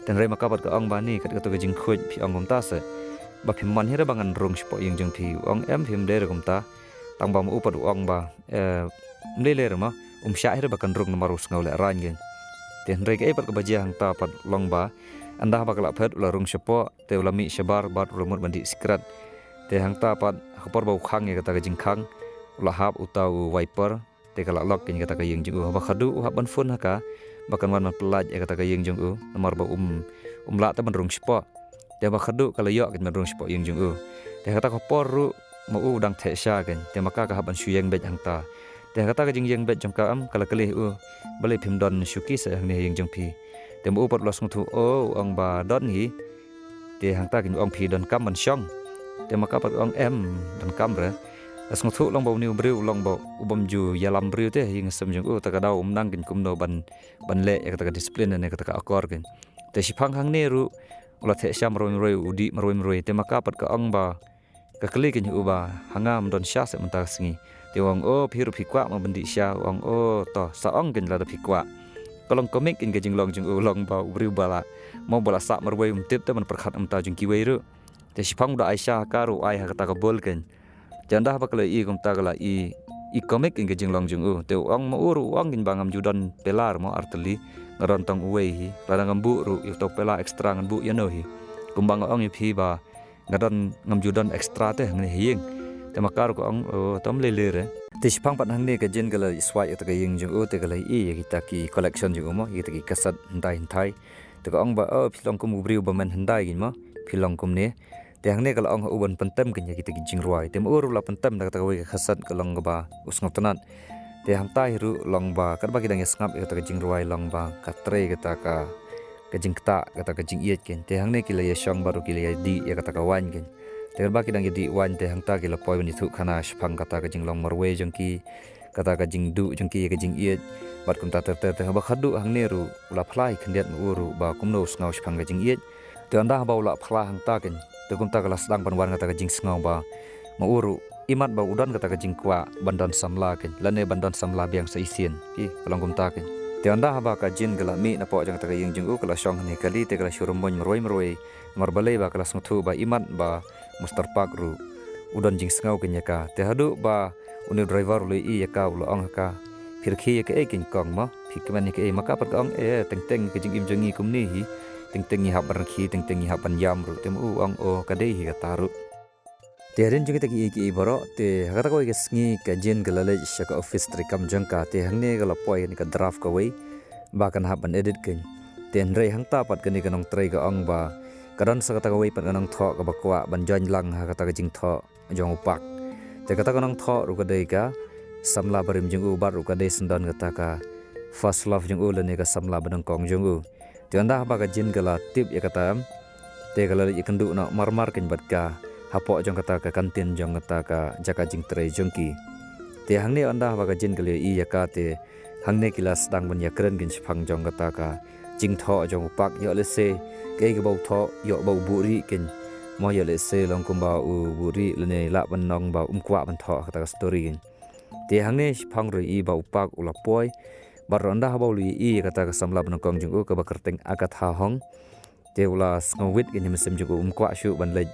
Te hynrei ma ka pat ka ong ba, ni kat kato ka jingkhuid phi ong kumta se, ba phim mon hi re ba ngan rung shapoh ïing jong phi? U ong, em, phim dei re kumta. Tang ba ma u pat u ong ba, eh, ym lei lei re mo, ym shah hi re ba kan rung namar u sngew lehraiñ kein. Te hynrei kaei pat kaba jia hangta pat long ba, ynda ba ka la phet u la rung shapoh, te u la mih shabar bad u la mut ban dih sikret. Te hangta pat ha ka por ba u khang ïa kata ka jingkhang, u la hap uta u wiper, te ka la lock kein kata ka ïing jong u. Haba khadduh u hap ban phone ha ka ba kan wan ban pyllait ïa kata ka ïing jong u, namar ba um, um lah te ban rung shapoh. Te haba khadduh ka la ïoh kein ban rung shapoh ïing jong u. Te ha kata ka por ruh ma u dang theh sha kein, te ma ka ka hap ban shu ïeng beit hangta. Te ha kata ka jingïeng beit jong ka, em, ka la kylli u, balei phim don shuki se hangne ha ïing jong phi? Te ma u pat u la sngewthuh, o, u ong ba don hi. Te hangta kein u ong, phi donkam ban shong? Te ma ka pat u ong, em, donkam re. La sngewthuh long ba une u briew long ba u bym ju ïalam briew te ha ïing ha sem jong u, te ka daw um nang kein kumno ban, ban leh ïa kata ka discipline ne kata ka akor kein. Te shiphang hangne ruh u la theh sha marwei marwei, u dih marwei marwei. Te ma ka pat ka ong ba, ka kylli kein u ba, ha nga ym don sha se mynta ka sngi. Te u ong, o, phi ruh phi kwah mo ban dih sha? U ong, o, to sa ong kein lada phi kwah. Ka long comic kein ka jinglong jong u, long ba u briew ba la, mo ba la sah marwei, um tip te ban pyrkhat mynta jong kiwei ruh. Te shiphang u da ai sha ha ka ruh, u ai ha kata ka bol kein. Te ynda ba ka la ïohi kumta ka la ïohi, i comic kein ka jinglong jong u. Te u ong, ma u ruh u ong kein ba ngam ju don pela re mo ar tylli, nga don tang uwei hi. Lada ngam buh ruh ïa uta u pela extra ngan buh ïano hi? Kumba nga ong ïa phi ba nga don, ngam ju don extra te hangne ha ïing. Te ma ka ruh ka ong, o, to ym lei lei re. Te shiphang pat hangne ka Jin ka la swait ïa kata ka ïing jong u, te ka la ïohi ïa kita ki collection jong u mo, ïa kita ki cassette hyntai hyntai. Te ka ong ba, o, phi long kum u briew ba men hyndai kein mo, phi long kumne. Te hangne ka la ong ha u ban pyntem kein ïa kita ki jingrwai. Te ma u ruh u la pyntem da kata kawei ka cassette ka long kaba u sngewtynnat. Te hangta hi ruh long ba katba ki dang ïa sngap ïa kata ka jingrwai long ba ka trei kata ka, ka jingktah, kata ka jingïeit kein. Te hangne ki la ïa shong bad ruh ki la ïa dih ïa kata ka waiñ kein. Te katba ki dang ïa dih waiñ te hangta ki la poi ban ïathuh khana shaphang kata ka jinglong marwei jong ki, kata ka jingduh jong ki ïa ka jingïeit. Bad kumta ter ter te haba khadduh hangne ruh u la phla hi khyndiat ma u ruh ba kumno u sngew shaphang ka jingïeit. Te ynda haba u la phla hangta kein, te kumta ka la sdang ban wan kata ka jingsngew ba ma u ruh imat ba u don kata ka jingkwah ban don samla kein, lane ban don samla biang sa shisien, ki, ka long kumta kein. Te ynda haba ka Jin ka la mih napoh jong kata ka ïing jong u, ka la shong hangne kali, te ka la shu rymmuiñ marwei marwei. Namar balei ba ka la sngewthuh ba imat ba Mister Park ruh u don jingsngew kein ïa ka. Te haduh ba une u driver u la ïohi ïa ka, u la ong ha ka, phi rkhie ïa kaei kein kong mo? Phi kmen ïa kaei? Ma ka pat ka ong, eh, teng teng ka jingim jong ngi kumne hi. Teng teng ngi hap ban rkhie, teng teng ngi hap ban ïam ruh. Te ma u ong, o, ka dei hi kata ruh. Te hadien jong kita kiei kiei baroh, te ha kata kawei ka sngi ka Jin ka la leit sha ka office treikam jong ka, te hangne ka la poi kane ka draft kawei ba kan hap ban edit kein. Te hynrei hangta pat kane ka nongtrei ka ong ba ka don sa kata kawei pat ka nongthoh kaba kwah ban join lang ha kata ka jingthoh jong u Park. Te kata ka nongthoh ruh ka dei ka samla barim jong u, bad ruh ka dei syndon kata ka first love jong u lane ka samla banyngkong jong u. Te ynda haba ka Jin ka la tip ïa kata, te ka la leit ïakynduh noh mar mar kein bad ka hapoh jong kata ka kantin jong kata ka jaka jingtrei jong ki. Te hangne ynda haba ka Jin ka la ïohi ïa ka, te hangne ki la sdang ban ïakren kein shaphang jong kata ka jingthoh jong u Park, ïoh lehse kaei kaba u thoh, ïoh ba u buhrieh kein. Mo ïoh lehse long kumba u buhrieh lane lah ban ong ba um kwah ban thoh kata ka story kein. Te hangne shaphang ruh i ba u Park u la poi. Bad ruh ynda haba u la ïohi ïa kata ka samla banyngkong jong u kaba kyrteng Agatha Hong, te u la sngewwit kein ha mynsiem jong u, um kwah shuh ban leit.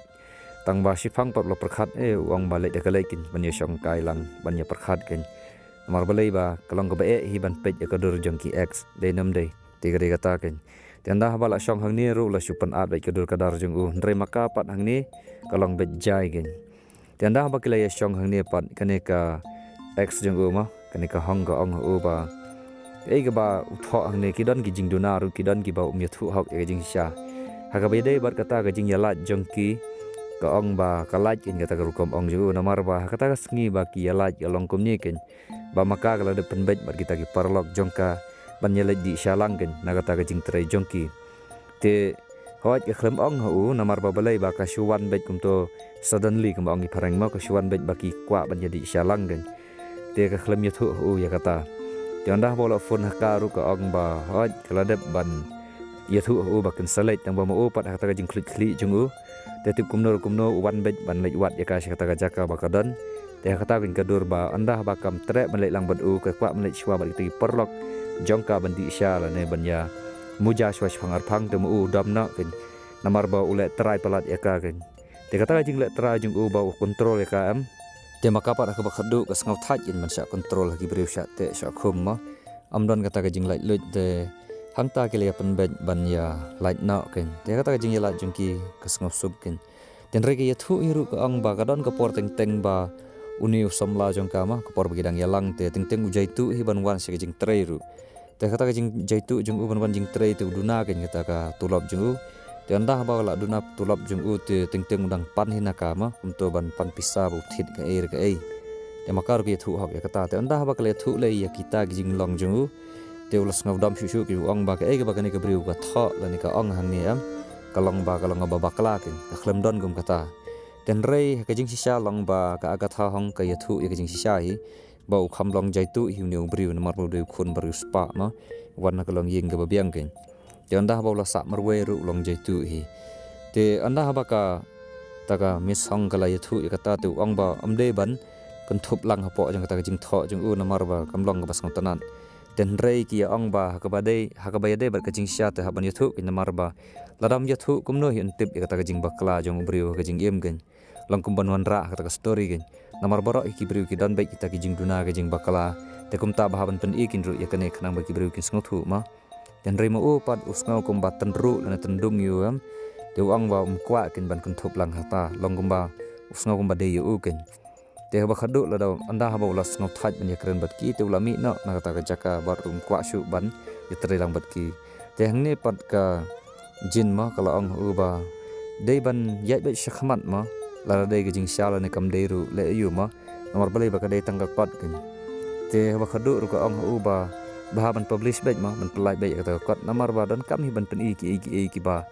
Tang ba shiphang pat u la pyrkhat, eh, u ong ba leit da ka leit kein, ban ïashongkai lang, ban ïapyrkhat kein. Namar balei ba ka long kaba eh hi ban peit ïa ka dur jong ki ex, dei ne ym dei? Te ka dei kata kein. Te ynda haba la shong hangne ruh la shu pynat beit ka dur ka dar jong u, hynrei ma ka pat hangne ka long beit jai kein. Te ynda haba ki la ïa shong hangne pat kane ka ex jong u mo, kane ka Hong ka ong ha u ba, ei kaba u thoh hangne ki don ki jingduna ruh ki don kiba um ïathuh hok ïa ka jingshisha. Ha kaba ïadei bad kata ka jingïalait jong ki, ka ong ba ka lait kein kata ka rukom ong jong u, namar ba ha kata ka sngi ba ki ïalait ka long kumne kein, ba ma ka ka la dep pynbeit bad kita ki paralok jong ka ban ïaleit dih sha lang kein na kata ka jingtrei jong ki. Te hooid ka khlem ong ha u, namar ba balei ba ka shu wan beit kumto suddenly, kumba ong ki phareng mo, ka shu wan beit ba ki kwah ban ïa dih sha lang kein. Te ka khlem ïathuh ha u ïa kata. Te ynda haba u la phone ha ka ruh ka ong ba hooid ka la dep ban ïathuh ha u ba kin sa leit, tang ba ma u pat ha kata ka jingkhluit khlieh jong u, te tip kumno ruh kumno u wan beit ban leit wad ïa ka sha kata ka jaka ba ka don. Te ha kata kein ka dur ba ynda haba kam treh ban leit lang bad u, ka kwah ban leit shuwa bad kita ki paralok jong ka ban dih sha lane ban ïa muja shuwa shaphang arphang, te ma u u dom noh kein, namar ba u leh trai palat ïa ka kein. Te kata ka jingleh trai jong u ba u control ïa ka em, te ma ka pat ha kaba khatduh ka sngew thait kein ban shah control ha ki briew, shah teh shah khum mo. Ym don kata ka jinglait luid, te hangta ki la ïa pynbeit ban ïa lait noh kein. Te kata ka jingïalait jong ki ka sngew suk kein. Te hynrei ka ïathuh hi ruh ka ong ba ka don ka por teng teng ba une u samla jong ka mo, ka por ba ki dang ïalang, te teng teng u jaituh hi ban wan sha ka jingtrei ruh. Te kata ka jingjaituh jong u ban wan jingtrei te u duna kein kata ka tulop jong u. Te ynda haba la duna tulop jong u te teng teng u dang pan hi na ka mo, kumto ban pan pisa ba u thied kaei re kaei. Te ma ka ruh ka ïathuh hok ïa kata. Te ynda haba ka la ïathuh lei ïa kita ki jinglong jong u, te u la sngew dom shuh shuh, ki u ong ba kaei kaba kane ka briew ka thoh lane ka ong hangne em, ka long ba ka long kaba bakla kein, ka khlem don kum kata. Te hynrei ha ka jingshisha long ba ka Agatha Hong ka ïathuh ïa ka jingshisha hi ba u kham long jaituh hi une u briew, namar ba u dei u khun ba riewspah mo, wan na ka longïing kaba biang kein. Te ynda haba u la sah marwei ruh u long jaituh hi. Te ynda haba kata ka Miss Hong ka la ïathuh ïa kata te u ong ba ym dei ban kynthup lang hapoh jong kata ka jingthoh jong u, namar ba kam long kaba sngewtynnat. Te hynrei ki ïa ong ba ha kaba dei, ha kaba ïadei bad ka jingshisha te hap ban ïathuh kein, namar ba lada ym ïathuh kumno hi yn tip ïa kata ka jingbakla jong u briew ha ka jingim kein. Long kum ban wanrah ha kata ka story kein. Namar baroh hi ki briew ki don beit kita ki jingduna ka jingbakla. Te kumta ba hap ban pyni kein ruh ïa kane khnang ba ki briew kin sngewthuh mo. Te hynrei ma u pat u sngew kumba tynruh lane tyndung ïa u em. Te u ong ba um kwah kein ban kynthup lang hata, long kumba u sngew kumba dei ïa u kein. Te haba khatduh lada ynda haba u la sngew thait ban ïakren bad ki te u la mih noh na kata ka jaka bad um kwah shuh ban ïatrei lang bad ki. Te hangne pat ka Jin mo ka la ong ha u ba dei ban ïaid beit shakhmat mo, lada dei ka jingshisha lane kam dei ruh leh aïu mo, namar balei ba ka dei tang ka kot kein. Te haba khatduh ruh ka ong ha u ba bha ban publish beit mo, ban pyllait beit ïa kata ka kot, namar ba donkam hi ban pyni kiei kiei kiba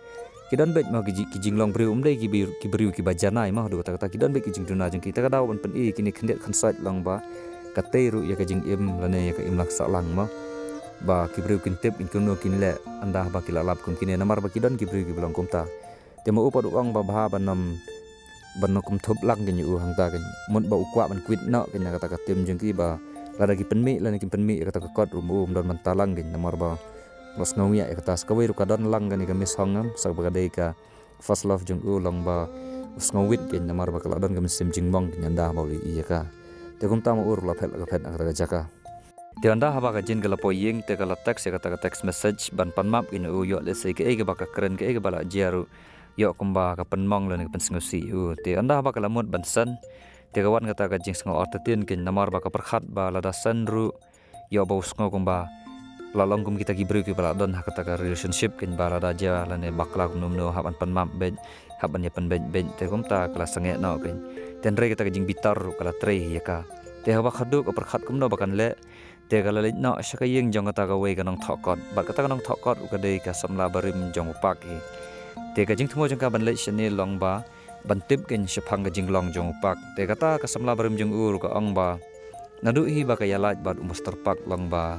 ki don beit mo, ki ji-, ki jinglong briew, ym dei ki bi-, ki briew kiba janai mo, haduh katta katta ki don beit ki jingduna jong ki. Te ka daw ban pyni kine khyndiat khynsoit long ba ka tei ruh ïa ka jingim lane ïa ka imlang sahlang mo, ba ki briew kin tip kin kumno kin leh ynda ba ki la lap kum kine, namar ba ki don ki briew kiba long kumta. Te ma u pat u ong ba bha ban ym, ban ym kynthup lang kein ïa u hangta kein, mut ba u kwah ban quit noh kein na kata ka team jong ki, ba lada ki pynmih lane kim pynmih ïa kata ka kot ruh ma u ym don ban ta lang kein, namar ba u la sngew ngiah ïa kata. Sa kawei ruh ka don lang kane ka Miss Hong em, sa ba ka dei ka first love jong u, long ba u sngew wit kein namar ba ka la don ka mynsiem jingmong kein ynda ba u la ïohi ïa ka. Te kumta ma u ruh la phet la ka phet na kata ka jaka. Te ynda haba ka Jin ka la poi ïing te ka la text ïa kata ka text message ban pan map kein ïa u, ïoh lehse kaei kaba ka kren, kaei kaba la jia ruh, ïoh kumba ka pynmong lane ka pynsngewsih ïa u. Te ynda haba ka la mut ban send, te ka wan kata ka jingsngew artatien kein namar ba ka pyrkhat ba lada send ruh, ïoh ba u sngew kumba la long kum kita ki briew kiba la don ha kata ka relationship kein, ba lada jia lane bakla kumno kumno hap ban pan map beit, hap ban ïa pynbeit beit, te kumta ka la sangeh noh kein. Te hynrei kata ka jingbitar ruh ka la trei hi ïa ka. Te haba khatduh ka pyrkhat kumno ba kan leh, te ka la leit noh sha ka ïing jong kata kawei ka nongthoh kot. Bad kata ka nongthoh kot ruh ka dei ka samla barim jong u Park hi. Te ka jingthmu jong ka ban leit shane long ba ban tip kein shaphang ka jinglong jong u Park. Te kata ka samla barim jong u ruh ka ong ba naduh hi ba ka ïalait bad u Mister Park long ba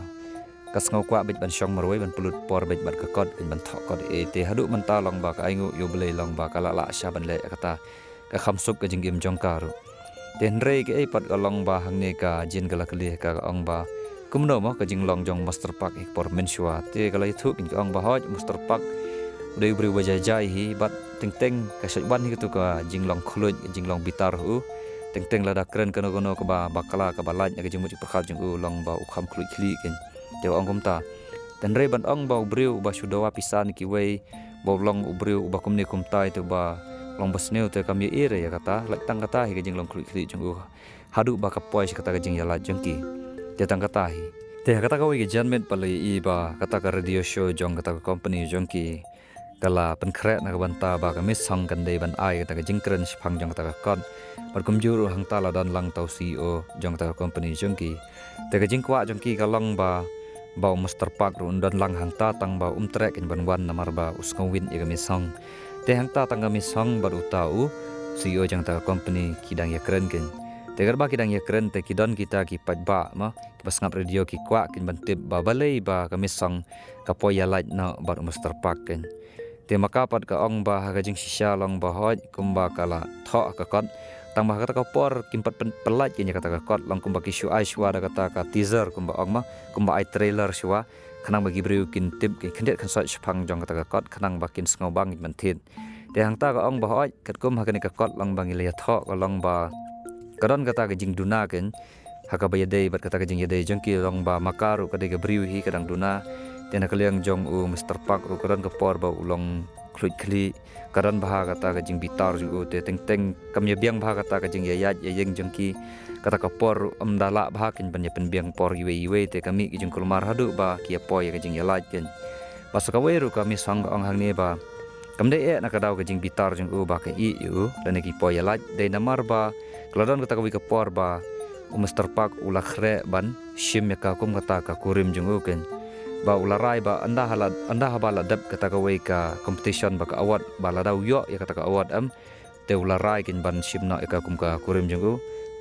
ka sngew kwah beit ban shong marwei, ban pynlut por beit bad ka kot kein, ban thoh kot. E, te haduh mynta long ba ka ainguh ïa U Blei long ba ka la lah sha ban leh kata, ka kham suk ka jingim jong ka ruh. Te hynrei kaei pat ka long ba hangne ka Jin ka la kylli ha ka, ka ong ba kumno mo ka jinglong jong Mister Park hi ka por mynshuwa. Te ka la ïathuh kein, ka ong ba hooid, Mister Park u dei u briew ba jai jai hi, bad teng teng ka shait wan hi katu ka jinglong khluid, ka jinglong bitar ha u. Teng teng lada kren kano kano kaba bakla, kaba lait na ka jingmut jingpyrkhat jong u, long ba u kham khluid khlieh kein. Te u ong kumta. Te hynrei ban ong ba u briew uba shu dawa pisa na kiwei, ba u long u briew uba kumne kumtai te uba long ba sniew te kam ïa i re ïa kata, lait tang kata hi ka jinglong khluit khlieh jong u. Haduh ba ka poi sha kata ka jingïalait jong ki. Te tang kata hi. Te ha kata kawei ka janmiet pat la ïa i ba kata ka radio show jong kata ka company jong ki ka la pynkhreh na ka bynta ba ka Miss Hong kan dei ban ai kata ka jingkren shaphang jong kata ka kot. Bad kumjuh ruh hangta la don lang tau C E O jong kata ka company jong ki. Te ka jingkwah jong ki ka long ba, ba u Mister Park ruh un don lang hangta tang ba um treh kein ban wan namar ba u sngewwit ïa ka Miss Hong. Te hangta tang ka Miss Hong bad uta u C E O jong kata ka company ki dang ïakren kein. Te katba ki dang ïakren te ki don kita ki paidbah mo, kiba sngap radio ki kwah kein ban tip ba balei ba ka Miss Hong ka poi ïalait noh bad u Mister Park kein. Te ma ka pat ka ong ba ha ka jingshisha long ba hooid kumba ka la thoh ha ka kot. Tang ba ha kata ka por kim pat pyn-, pynlait kein ïa kata ka kot, long kumba ki shu ai shuwa da kata ka teaser kumba ong mo, kumba ai trailer shuwa. Khnang ba ki briew kin tip, kin khyndiat khynsoit shaphang jong kata ka kot, khnang ba kin sngewbang kin ban thied. Te hangta ka ong ba hooid, katkum ha kane ka kot long ba ngi la ïathoh ka long ba ka don kata ka jingduna kein ha kaba ïadei bad kata ka jingïadei jong ki, long ba ma ka ruh ka dei ka briew hi ka dang duna. Te na ka liang jong u Mister Park ruh ka don ka por ba u long khluit khlieh, ka don bha kata ka jingbitar jong u, te teng teng kam ïa biang bha kata ka jingïaid ïaïeng jong ki. Kata ka por ruh ym da lah bha kein ban ïa pynbiang por iwei iwei, te ka mih ki jingkulmar haduh ba ki ïa poi ïa ka jingïalait kein. Bad sa kawei ruh ka Miss Hong ka ong hangne ba kam dei eh na ka daw ka jingbitar jong u ba ka ïeh ïa u lane ki poi ïalait, dei namar ba ka la don kata kawei ka por ba u Mister Park u la khreh ban shim ïa ka kum kata ka kurim jong u kein. Ba u la rai ba ynda ha la, ynda haba la dep kata kawei ka competition ba ka award, ba lada u ïoh ïa kata ka award em, te u la rai kein ban shim noh ïa ka kum ka kurim jong u,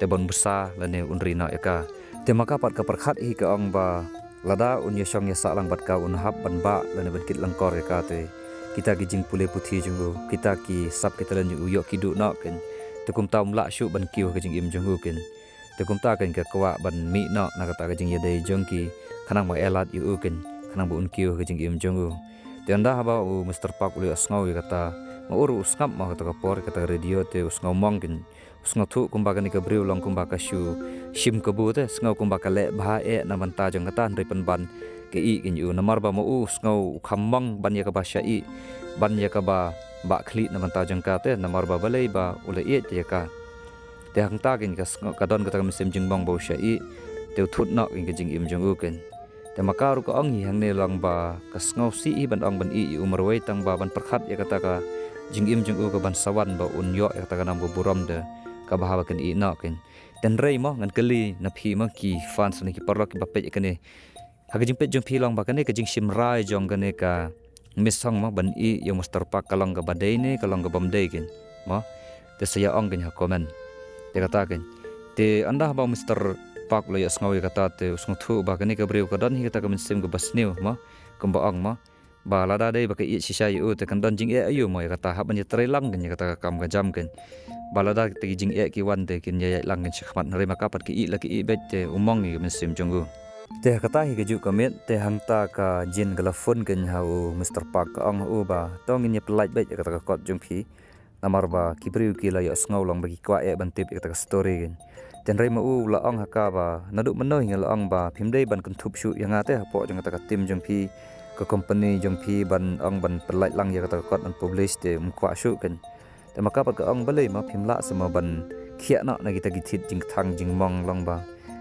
te ban bsa lane un ri noh ïa ka. Te ma ka pat ka pyrkhat hi ka ong ba lada un ïashong ïasah lang bad ka, un hap ban bah lane ban kit lyngkor ïa ka, te kita ki jingpule puthi jong u, kita ki sap ki talent jong u ïoh ki duh noh kein. Te kumta um lah shuh ban kiew ha ka jingim jong u kein. Te kumta kein ka kwah ban mih noh na kata ka jingïadei jong ki, khnang ba ïalait ïa u kein, khnang ba un kiew ha ka jingim jong u. Te ynda haba u Mister Park u la ïohsngew ïa kata, ma u ruh u sngap mo ha kata ka por, kata ka radio, te u sngewmong kein. U sngewthuh kumba kane ka briew long kumba ka shu shim kabu, te sngew kumba ka leh bha eh na bynta jong kata, hynrei pynban ka ïeh kein ïa u, namar ba ma u u sngew u kham mong ban ïa kaba shah ïeh, ban ïa kaba bah khlieh na bynta jong ka, te namar ba balei ba u la ïeit ïa ka. Te hangta kein ka sngew, ka don kata ka mynsiem jingmong ba u shah ïeh, te u thut noh kein ka jingim jong u kein. Te ma ka ruh ka ong hi hangne long ba ka sngewsih hi ban ong ban ïeh ïa u marwei, tang ba ban pyrkhat ïa kata ka jingim jong u ka ban sa wan ba un ïoh ïa kata ka nam ka burom, te ka bha ba kan ïeh noh kein. Te hynrei mo, ngan kylli na phi mo ki fans ne ki paralok kiba peit ïa kane. Ha ka jingpeit jong phi long ba kane ka jingshim rai jong kane ka Miss Hong mo ban ïeh ïa u Mister Park ka long kaba dei ne ka long kabym dei kein mo? Te sa ïa ong kein ha comment. Te kata kein. Te ynda haba u Mister Park u la ïohsngew ïa kata, te u sngewthuh ba kane ka briew ka don hi kata ka mynsiem kaba sniew mo, kumba ong mo, ba lada dei ba ka ïeit shisha ïa u, te kan don jingeh aïu mo ïa kata, hap ban ïa trei lang kein ïa kata ka kam ka jam kein. Ba lada kita ki jingeh ki wan, te kin ïa ïaid lang kein shakhmat, hynrei ma ka pat ka ïeh la ka ïeh beit, te u mong ïa ka mynsiem jong u. Te ha kata hi kajuh ka miet, te hangta ka Jin ka la phone kein ha u Mister Park, ka ong ha u ba to ngin ïa pynlait beit ïa kata ka kot jong phi. Namar ba ki briew ki la ïohsngew long ba ki kwah eh ban tip ïa kata ka story kein. Te hynrei ma u u la ong ha ka ba naduh mynno hi nga la ong ba phim dei ban kynthup shuh ïa nga te hapoh jong kata ka team jong phi, ka company jong phi, ban ong ban pynlait lang ïa kata ka kot ban publish, te um kwah shuh kein. Te ma ka pat ka ong balei ma phim lah sa ma ban khiah noh na kita ki thied jingkthang jingmong, long ba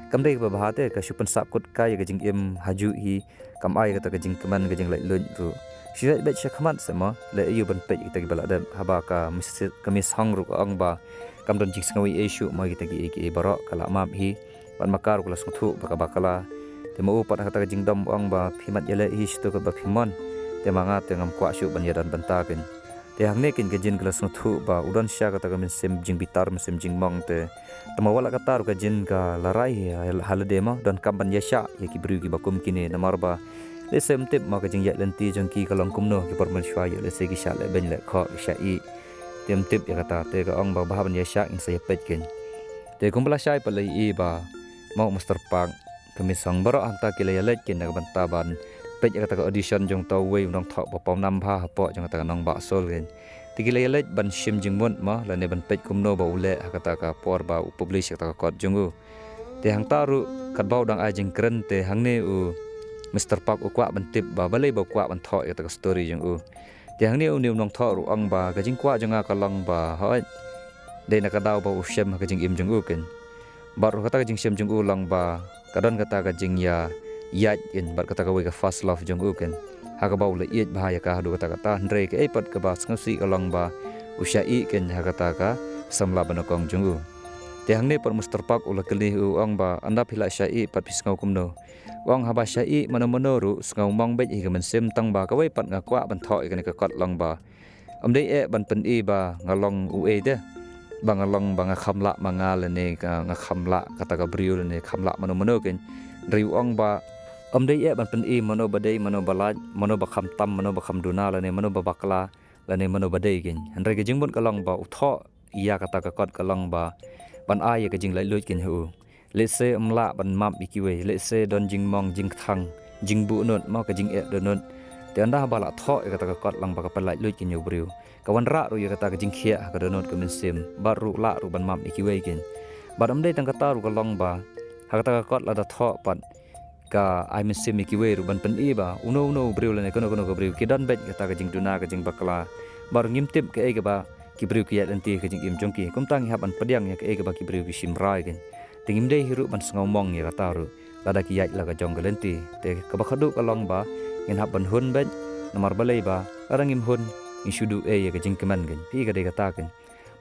kam dei kaba bha, te ka shu pynsah kut kai ïa ka jingim ha juh hi. Kam ai kata ka jingkmen ka jinglaitluid ruh. Shu ïaid beit shakhmat sa mo, leh aïu ban peit kita kiba la dep, haba ka Miss, ka Miss Hong ruh ka ong ba kam don jingsngew ei ei shuh mo kita kiei kiei baroh, ka la map hi. Bad ma ka ruh ka la sngewthuh ba ka bakla. Te ma u pat ha kata ka jingdom u ong ba phi mat ïaleh hi shatu katba phi mon. Te ma nga te ngam kwah shuh ban ïadon bynta kein. Te hangne kein ka Jin ka la sngewthuh ba u don shisha kata ka mynsiem jingbitar mynsiem jingmong, te tang ba wat la katta ruh ka Jin ka la rai hi ha, ha lade mo, donkam ban ïashah ïa ki briew kiba kum kine, namar ba lehse ym tip mo ka jingïaid lynti jong ki ka long kumno, ki por mynshuwa ïoh lehse ki shah lehbeiñ lehkhoh, ki shah ïeh. Te ym tip ïa kata, te ka ong ba bha ban ïashah, ngin sa ïa peit kein. Te kumba lashai pat la ïohi ba ma u Mister Park, ka Miss Hong baroh hangta ki la ïaleit kein na ka bynta ban peit ïa kata ka audition jong uta uwei u nongthoh ba pawnam bha hapoh jong kata ka nongbah Seoul kein. Te ki la ïaleit ban shim jingmut mo, lane ban peit kumno ba u leh ha kata ka por ba u publish ïa kata ka kot jong u. Te hangta ruh katba u dang ai jingkren, te hangne u Mister Park u kwah ban tip ba balei ba u kwah ban thoh ïa kata ka story jong u. Te hangne une u nongthoh ruh u ong ba ka jingkwah jong nga ka long ba hooid, dei na ka daw ba u shem ha ka jingim jong u keiñ. Bad ruh kata ka jingshem jong u long ba ka don kata ka jingïaid keiñ bad kata kawei ka first love jong u keiñ, ha kaba u la ïeit bha ïa ka haduh katta katta, hynrei kaei pat kaba sngewsih ka long ba u shah ïeh keiñ ha kata ka samla banyngkong jong u. Te hangne pat Mister Park u la kylli, u ong ba ynda phi la shah ïeh pat phi sngew kumno? U ong haba shah ïeh mano mano ruh sngewmong beit hi ka mynsiem, tang ba kawei pat nga kwah ban thoh ïa kane ka kot long ba ym dei eh ban pyni ba nga long uei te, ba nga long ba nga kham lah ma nga lane ka, nga kham lah kata ka briew lane kham lah mano mano keiñ. Hynrei u ong ba ym dei eh ban pyni mano ba dei, mano ba lait, mano ba kham tam, mano ba kham duna lane mano ba bakla lane mano ba dei keiñ. Hynrei ka jingmut ka long ba u thoh ïa kata ka kot ka long ba ban ai ïa ka jinglaitluid keiñ ha u. Lehse ym lah ban map ïa kiwei, lehse don jingmong jingkthang, jingbuhnud mo, ka jingeh dohnud. Te ynda haba la thoh ïa kata ka kot long ba ka pynlaitluid keiñ ïa u briew, ka wanrah ruh ïa kata ka jingkhiah ha ka dohnud ka mynsiem, bad ruh lah ruh ban map ïa kiwei keiñ. Bad ym dei tang kata ruh ka long ba ha kata ka kot lada thoh pat ka ai mynsiem ïa kiwei ruh ban pyni ba uno uno u briew lane kano kano ka briew ki don beit kata ka jingduna ka jingbakla, bad ruh ngim tip kaei kaba ki briew ki ïaid lynti ha ka jingim jong ki. Kumta ngi hap ban pdiang ïa kaei kaba ki briew ki shim rai keiñ. Te ngim dei hi ruh ban sngewmong ïa kata ruh lada ki ïaid la ka jong ka lynti. Te kaba khadduh ka long ba ngin hap ban hun beit, namar balei ba lada ngim hun ngin shu duh ei ïa ka jingkmen keiñ. Phi, ka dei kata keiñ.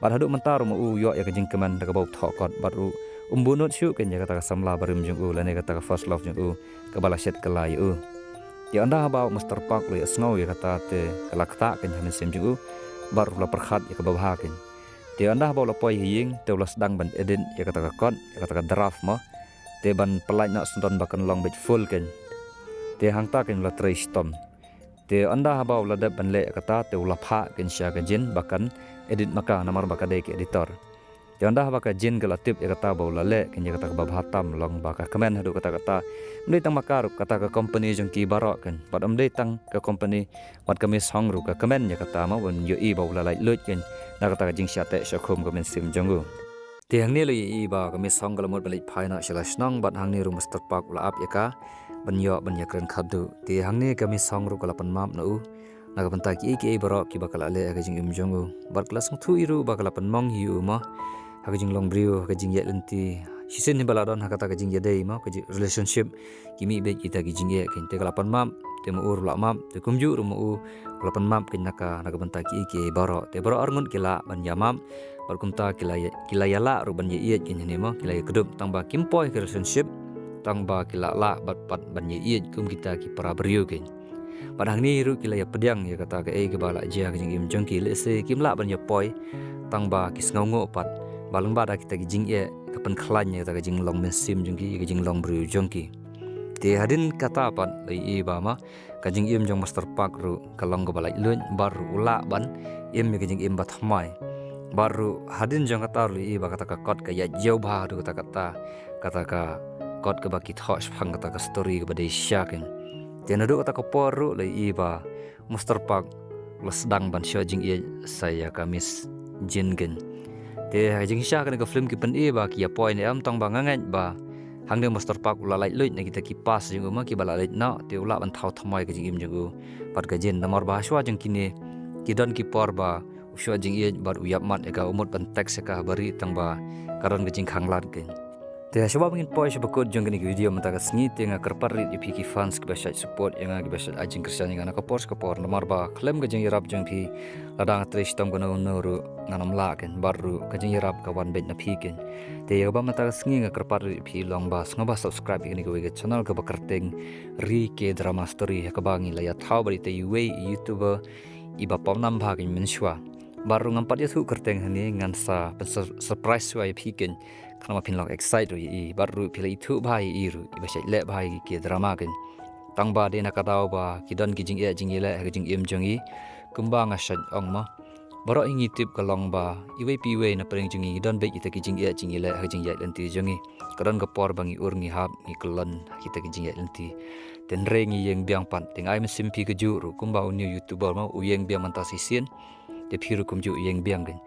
Bad haduh mynta ruh ma u ïoh ïa ka jingkmen da kaba u thoh kot bad ruh um buhnud shuh keiñ ïa kata ka samla barim jong u lane kata ka first love jong u kaba la shet kylla ïa u. Te ynda haba u Mister Park u la ïohsngew ïa kata te ka la ktah keiñ ha mynsiem jong u bad ruh la pyrkhat ïa kaba bha keiñ. Te ynda haba u la poi ha ïing te u la sdang ban edit ïa kata ka kot, ïa kata ka draft mo, te ban pynlait noh sngewdon ba kan long beit full keiñ. Te hangta keiñ u la trei shitom. Te ynda haba u la dep ban leh ïa kata te u la phah keiñ sha ka Jin ba kan edit ma ka, namar ba ka dei ka editor. Te ynda haba ka Jin ka la tip ïa kata ba u la leh keiñ ïa kata kaba bha tam, long ba ka kmen haduh katta katta. Ym dei tang ma ka ruh, kata ka company jong ki baroh keiñ, bad ym dei tang ka company, wat ka Miss Hong ruh ka kmen ïa kata mo, ban ïohi ba u la laitluid keiñ na kata ka jingshah teh shah khum ka mynsiem jong u. Te hangne la ïohi ba ka Miss Hong ka la mut ban leit phai noh sha la shnong, bad hangne ruh Mister Park u la ap ïa ka ban ïoh ban ïakren khadduh. Te hangne ka Miss Hong ruh ka la pynmap na u na ka bynta kiei kiei baroh kiba ka la leh ha ka jingim jong u, bad ka la sngewthuh hi ruh ba ka la pynmong hi ïa u mo ha ka jinglong briew, ha ka jingïaid lynti. Shisien hi ba la don ha kata ka jingïadei mo, ka jing relationship, ki mih beit kita ki jingeh keiñ. Te ka la pynmap, te ma u ruh la map, te kumjuh ruh ma u la pynmap keiñ na ka, na ka bynta kiei kiei baroh. Te baroh arngut ki lah ban ïamap, bad kumta ki la ïa, ki la ïalah ruh ban ïaieit keiñ hangne mo, ki la ïakdup, tang ba kim poi ha ka relationship, tang ba ki la lah bad pat ban ïaieit kum kita ki para briew keiñ. Bad hangne ruh ki la ïapdiang ïa kata kaei kaba la jia ha ka jingim jong ki, lehse kim lah ban ïapoi tang ba ki sngewnguh pat ba lyngba da kita ki jingeh ka pynkhlaiñ ïa kata ka jinglong mynsiem jong ki, ïa ka jinglong briew jong ki. Te hadien kata pat la ïohi ba ma ka jingim jong Mister Park ruh ka long kaba laitluid, bad ruh u lah ban im ïa ka jingim ba thymmai. Bad ruh hadien jong kata ruh la ïohi ba kata ka kot ka ïaid jew bha haduh katta katta, kata ka kot kaba ki thoh shaphang kata ka story kaba dei shisha keiñ. Te naduh kata ka por ruh la ïohi ba Mister Park u la sdang ban shoh jingïeit sa ïa ka Miss Jin keiñ. Te ha jingshisha kane ka film ki pyni ba ki ïapoi ne em, tang ba nga ngeit ba hangne Mister Park u la laitluid na kita ki past jong u ma kiba la leit noh, te u lah ban thaw thymmai ka jingim jong u bad ka Jin, namar ba hashwa jong kine ki don ki por ba u shoh jingïeit bad u ïapmat ïa ka, u mut ban text ïa ka ha barieh, tang ba ka don ka jingkhang lad keiñ. Te hashwa ba ngin poi sha ba kut jong kane ka video mynta ka sngi, te nga kyrpad rit ïa phi ki fans kiba shait support ïa nga, kiba shait ai jingkyrshan ïa nga na ka por sha ka por, namar ba khlem ka jingïarap jong phi, lada nga trei shitom kano kano ruh ngan ym lah keiñ, bad ruh ka jingïarap ka wan beit na phi keiñ. Te ïa kaba mynta ka sngi nga kyrpad rit ïa phi long ba sngewbha subscribe ïa kane kawei ka channel kaba kyrteng Ri K Drama Story, ha kaba ngi la ïathaw bad ita iwei i YouTuber iba pawnam bha keiñ mynshuwa. Bad ruh ngam pat ïathuh kyrteng hangne, ngan sa pyn sur-, surprise shuwa ïa phi keiñ, khnang ba phin long excite ruh ïa i. Bad ruh phi la ithuh bha ïa i ruh, iba shait leh bha ïa ki drama keiñ. Tang ba dei na ka daw ba ki don ki jingeh jingïaleh ha ka jingim jong i, kumba nga shait ong mo, baroh hi ngi tip ka long ba iwei pa iwei na pdeng jong ngi ki don beit kita ki jingeh jingïaleh ha ka jingïaid lynti jong ngi. Ka don ka por ba ngi ur ngi hap, ngi kyllon ha kita ki jingïaid lynti. Te hynrei ngi ïeng biang pat. Te nga ai mynsiem phi kajuh ruh, kumba une u YouTuber mo, u ïeng biang mynta shisien, te phi ruh kumjuh ïeng biang keiñ.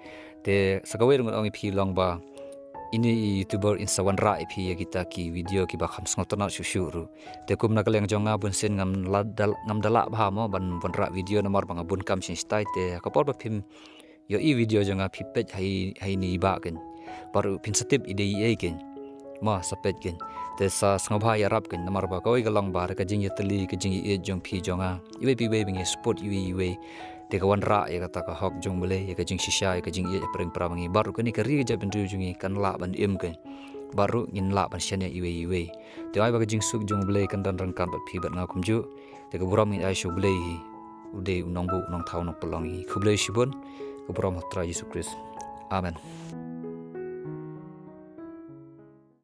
Te sa kawei ruh ngan ong ïa phi long ba ine i YouTuber in sa wanrah ïa phi ïa kita ki video kiba kham sngewtynnat shuh shuh ruh. Te kum na ka liang jong nga bun sien ngam la dal-, ngam da lah bha mo ban wanrah video namar ba nga bun kam shen stai, te ha ka por ba phim ïohi video jong nga phi peit ha i, ha ine i bah kein. Baroh phin sa tip i dei i ei kein. Mo sa peit kein. Te sa sngewbha ïarap kein namar ba kawei ka long ba da ka jingïatylli, ka jingïeit jong phi jong nga, iwei pa iwei ba ngi support iwei iwei, te ka wanrah ïa kata ka hok jong U Blei, ïa ka jingshisha, ïa ka jingïeit hapdeng para ma ngi. Baroh kane ka ri ka jaitbynriew jong ngi kan lah ban im kein. Baroh ngin lah ban shaniah iwei iwei. Te ai ba ka jingsuk jong U Blei kan don ryngkat bad phi bad nga kumjuh. Te ka burom ngin ai sha U Blei hi, u dei u nongbuh, u nongthaw, u nongpynlong hi. Khublei shibun. Ka burom ha U Trai Jisu Khrist. Amen.